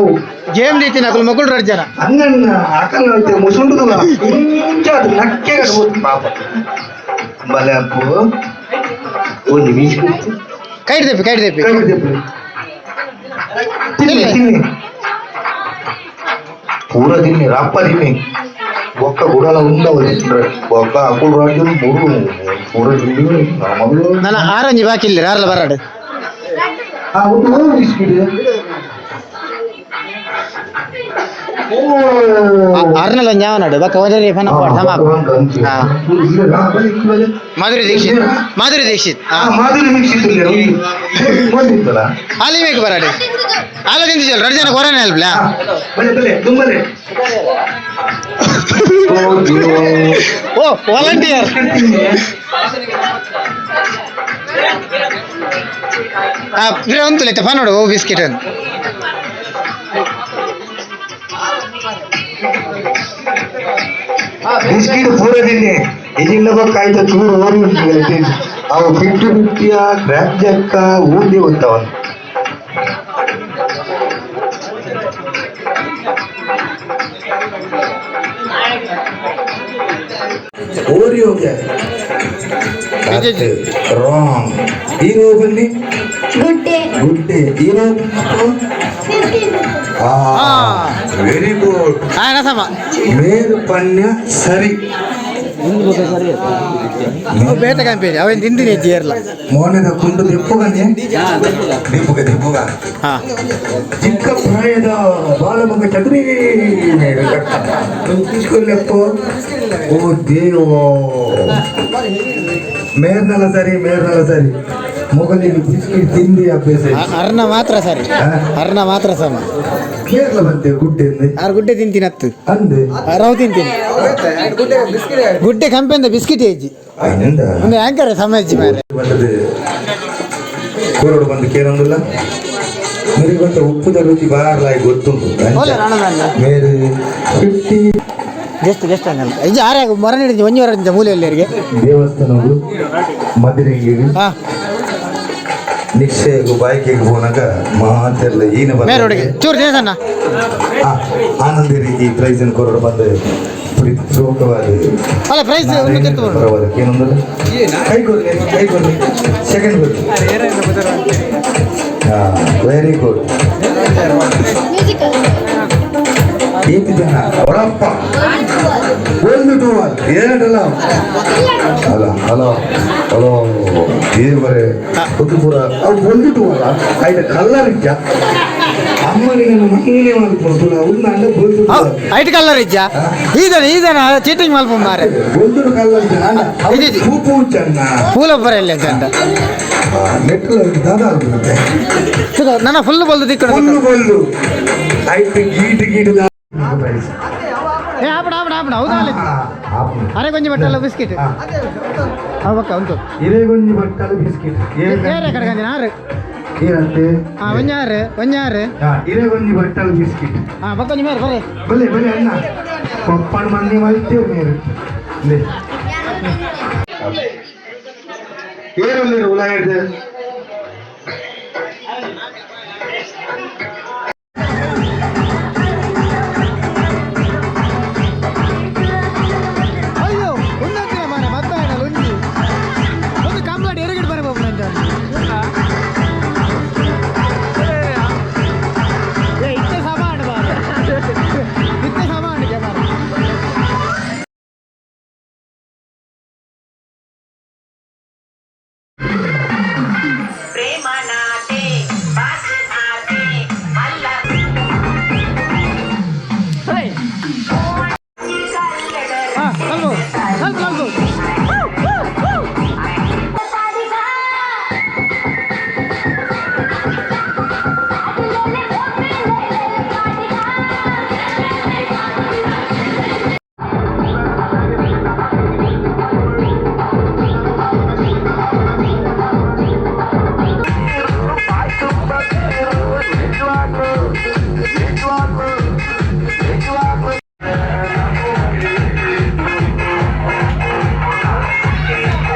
ಗೇಮ್ ದೀತಿನ ಅಕುಲು ಮಗುಳು ರಡ್ ಜನ. ಅಂಗಣ್ಣ ಅಕಲ್ನ ಮುಸುಂಡುದಲ್ಲ ಇಂಚ ಅದು ನಕ್ಕೆ ಕಟ್ಬೋದು ಪಾಪ ಬಲೆ ಅಪ್ಪು ಒಂಜಿ ಬೀಚ್. ಕೈಡ್ ದೆಪ್ಪಿ ಕೈಡ್ ದೆಪ್ಪಿ. ಕೈ ದೆಪ್ಪಿ ತಿನ್ನಿ ತಿನ್ನಿ ಪೂರ ತಿನ್ನಿ ರಪ್ಪ ತಿನ್ನಿ ಒಕ್ಕ ಗುಡಲ ಉಂಡವ ಒಕ್ಕ ಅಕುಲು ರಾಜ್ಯ ಮೂರು ಪೂರ ತಿನ್ನಿ ಮಗಳು. ನನ್ನ ಆರಂಜಿ ಬಾಕಿ ಇಲ್ಲ ಯಾರಲ್ಲ ಬರಾಡು. ಆ ಒಂದು ಬಿಸ್ಕಿಟ್ ಓ. ಅರ್ನಲ್ಲ ಒಂಜಿ ಯಾವನಾಡು ಬಕ್ಕ ಒಂಜಿ ಫನ ಪಾಡ್ ಸಮ. ಹಾ. ಮಾಧುರಿ ದೀಕ್ಷಿತ್ ಮಾಧುರಿ ದೀಕ್ಷಿತ್ ಹಾ. ಮಾಧುರಿ ದೀಕ್ಷಿತ್ ಬಂದಿತ್ತಲ್ಲ. ಅಲ್ಲಿ ಬೇಕು ಬರಾಡು ಅಲ್ಲ ತಿಂದಿದ್ದಲ್ಲ ಎರಡು ಜನ ಕೊರೋನಾ ಅಲ್ಬ್ಲಾ. ಬಲೆ ಬಲೆ ತುಂಬಲೆ. ಓ ವಾಲಂಟಿಯರ್. ಹಾ ಬಿರ ಉಂಟು ಫನ್ ನೋಡು ಓ ಬಿಸ್ಕೆಟ್ ಅಂತ. ಬಿಸ್ಕಿಟ್ ಪೂರ ತಿನ್ನಿ ಇಜಿಂದ ಕಾಯ್ದ ಚೂರು ಓರಿ ಉಂಟು ಅವು ಫಿಫ್ಟಿ ಫಿಫ್ಟಿಯ ಕ್ರ್ಯಾಕ್ ಜಕ್ಕ ಊಂದಿ ಉಂಟವನು. ಓರಿಯೋಗೆ ರಾಂಗ್ ಈಗ ಬನ್ನಿ. ಗುಡ್ಡೆ. ಗುಡ್ಡೆ. ಈರೆ? Very good. ಆಯನ ಸಮ. ಮೇರು ಪನ್ಯ ಸರಿ. ಅವು ಬೇತೆ ಕಂಪನಿ ಅವೇನು ತಿಂದಿನಿ ಹೆಜ್ಜೆ ಇರಲ್ಲ. ಮೋನೆದ ಕುಂಡು ದೆಪ್ಪುಗನೆ, ದೆಪ್ಪುಗ ದೆಪ್ಪುಗ. ಹಾಂ. ಚಿಕ್ಕ ಪ್ರಾಯದ ಬಾಲಮಗ ಚದುರಿ తీసుకెళ్ళెప్పు. ಓ ದೇವ, ಮೇರ್ನಲ ಸರಿ, ಮೇರ್ನಲ ಸರಿ. ಮೊಗಲಿಗೆ ಬಿಸ್ಕಿಟ್ ತಿಂದಿ ಅಭ್ಯಾಸ ಇತ್ತು. ಅರ್ನ ಮಾತ್ರ ಸರಿ. ಅರ್ನ ಮಾತ್ರ ಸಮ. ಕೇರಳ ಬಂತೆ ಗುಡ್ಡೆ. ಆರು ಗುಡ್ಡೆ ತಿಂತೀನಿ ಹತ್ತು. ಅಂದೆ. ರವ್ ತಿಂತೀನಿ. ಗುಡ್ಡೆ ಕಂಪೆಯಿಂದ ಬಿಸ್ಕಿಟ್ ಹೆಜ್ಜಿ. ಆಯ್ನಿಂದ. ಒಂದು ಆ್ಯಂಕರ್ ಸಮ ಹೆಜ್ಜಿ ಮಾರೆ. ಬಂದದ್ದು ಕೋರೋಡು ಬಂದು ಕೇಳೊಂದಿಲ್ಲ ಮೇರೆ ಬಂತ ಉಪ್ಪುದ ರುಚಿ ಬಾರ್ಲಾಗಿ ಗೊತ್ತುಂಟು. ಓಲೆ ರಾಣದಲ್ಲ. ಮೇರೆ 50. ಜಸ್ಟ್ ಜಸ್ಟ್ ಹಂಗಲ್ಲ ಇಜ್ಜಿ, ಆರೆ ಮರ ಹಿಡಿದು ಒಂಜಿ ವರ ಮೂಲೆಯಲ್ಲಿ ಅವರಿಗೆ. ದೇವಸ್ಥಾನಗಳು ಮದಿರೆಗೆ ಹಾಂ. ನಿಕ್ಷೆಗೂ ಬಾಯ್ಕೆಗೆ ಹೋನಾಗ ಮಾತೆಲ್ಲ ಈನ ಬಂದ. ಮೇರೆ ಹುಡುಗಿ ಚೂರು ದೇವಸ್ಥಾನ. ಆನಂದಿರಿ ಈ ಪ್ರೈಸ್ ಕೊರಡು ಬಂದು ಶೋಕವಾದ. ಅಲ್ಲ, ಪ್ರೈಸ್ ಒಂದು ತಿರ್ತು ಬರೋಣ. ಪರವಾದ ಏನೊಂದಲ್ಲ. ಕೈ ಕೊಡ್ಲಿ, ಕೈ ಕೊಡ್ಲಿ. ಸೆಕೆಂಡ್ ಕೊಡ್ಲಿ. Very good. ಏತಿ ಜನ ಅವರಪ್ಪ? ಒಂದು ಟೂ ಒನ್ ಎರಡಲ್ಲ. ಅಲ್ಲ, ಹಲೋ ಹಲೋ, ದೇವರೇ, ಒಂದು ಪೂರ ಅವು ಒಂದು ಟೂ ಅಲ್ಲ. ಆಯ್ತು, ಕಲ್ಲರ್ ಇಜ್ಜ ಅಮ್ಮನಿಗೆ ಮಂಗನೆ ಮಾಡ್ಕೊಡ್ತು ಒಂದು ಅಂಡ ಬೊಲ್ದು. ಐಟ್ ಕಲ್ಲರ್ ಇಜ್ಜ. ಈದನ ಈದನ ಚೀಟಿಂಗ್ ಮಲ್ಪ ಮಾರೆ. ಬೊಲ್ದು ಕಲ್ಲರ್ ಇಜ್ಜ. ಇದು ಇದು. ಪೂ ಪೂ ಚನ್ನ. ಪೂಲೊಬ್ಬರ ಇಲ್ಲ ಚಂದ. ನೆಟ್ಲ ದಾದ ಆಗ್ಬಿಡುತ್ತೆ. ನನ್ನ ಫುಲ್ ಬಲ್ದು ದಿಕ್ಕಡು. ಫುಲ್ಲು ಬೊಲ್ದು ಆಯ್ತು. ಗೀಟು ಗೀಟು ಪ್ರೈಸ್. ಏ ಆಪಡ ಆಪಡ ಆಪಡ, ಹೌದಾ? ಅರೆ ಕೊಂಚ ಬಟ್ಟಲ್ಲ ಬಿಸ್ಕಿಟ್. ಹಾಂ, ಬಕ್ಕ ಉಂಟು. ಇದೇ ಗೊಂಜಿ ಬಟ್ಟಲು ಬಿಸ್ಕಿಟ್. ಬೇರೆ ಕಡೆ ಕಂಜಿನ ಆರು. ಏನಂತೆ? ಹಾಂ, ಒಂಜಾರು ಒಂಜಾರು. ಇದೇ ಗೊಂಜಿ ಬಟ್ಟಲು ಬಿಸ್ಕಿಟ್. ಹಾಂ, ಬಕ್ಕ ಒಂಜಿ ಮೇರೆ ಬರೇ. ಬಲ್ಲೆ ಬಲ್ಲೆ ಅಣ್ಣ, ಪಪ್ಪನ ಮಂದಿ ಮಲ್ತೇವೆ ಮೇರು. ಏನುಳ್ಳಿರು ಉಲಾಯಿಡ್ದು?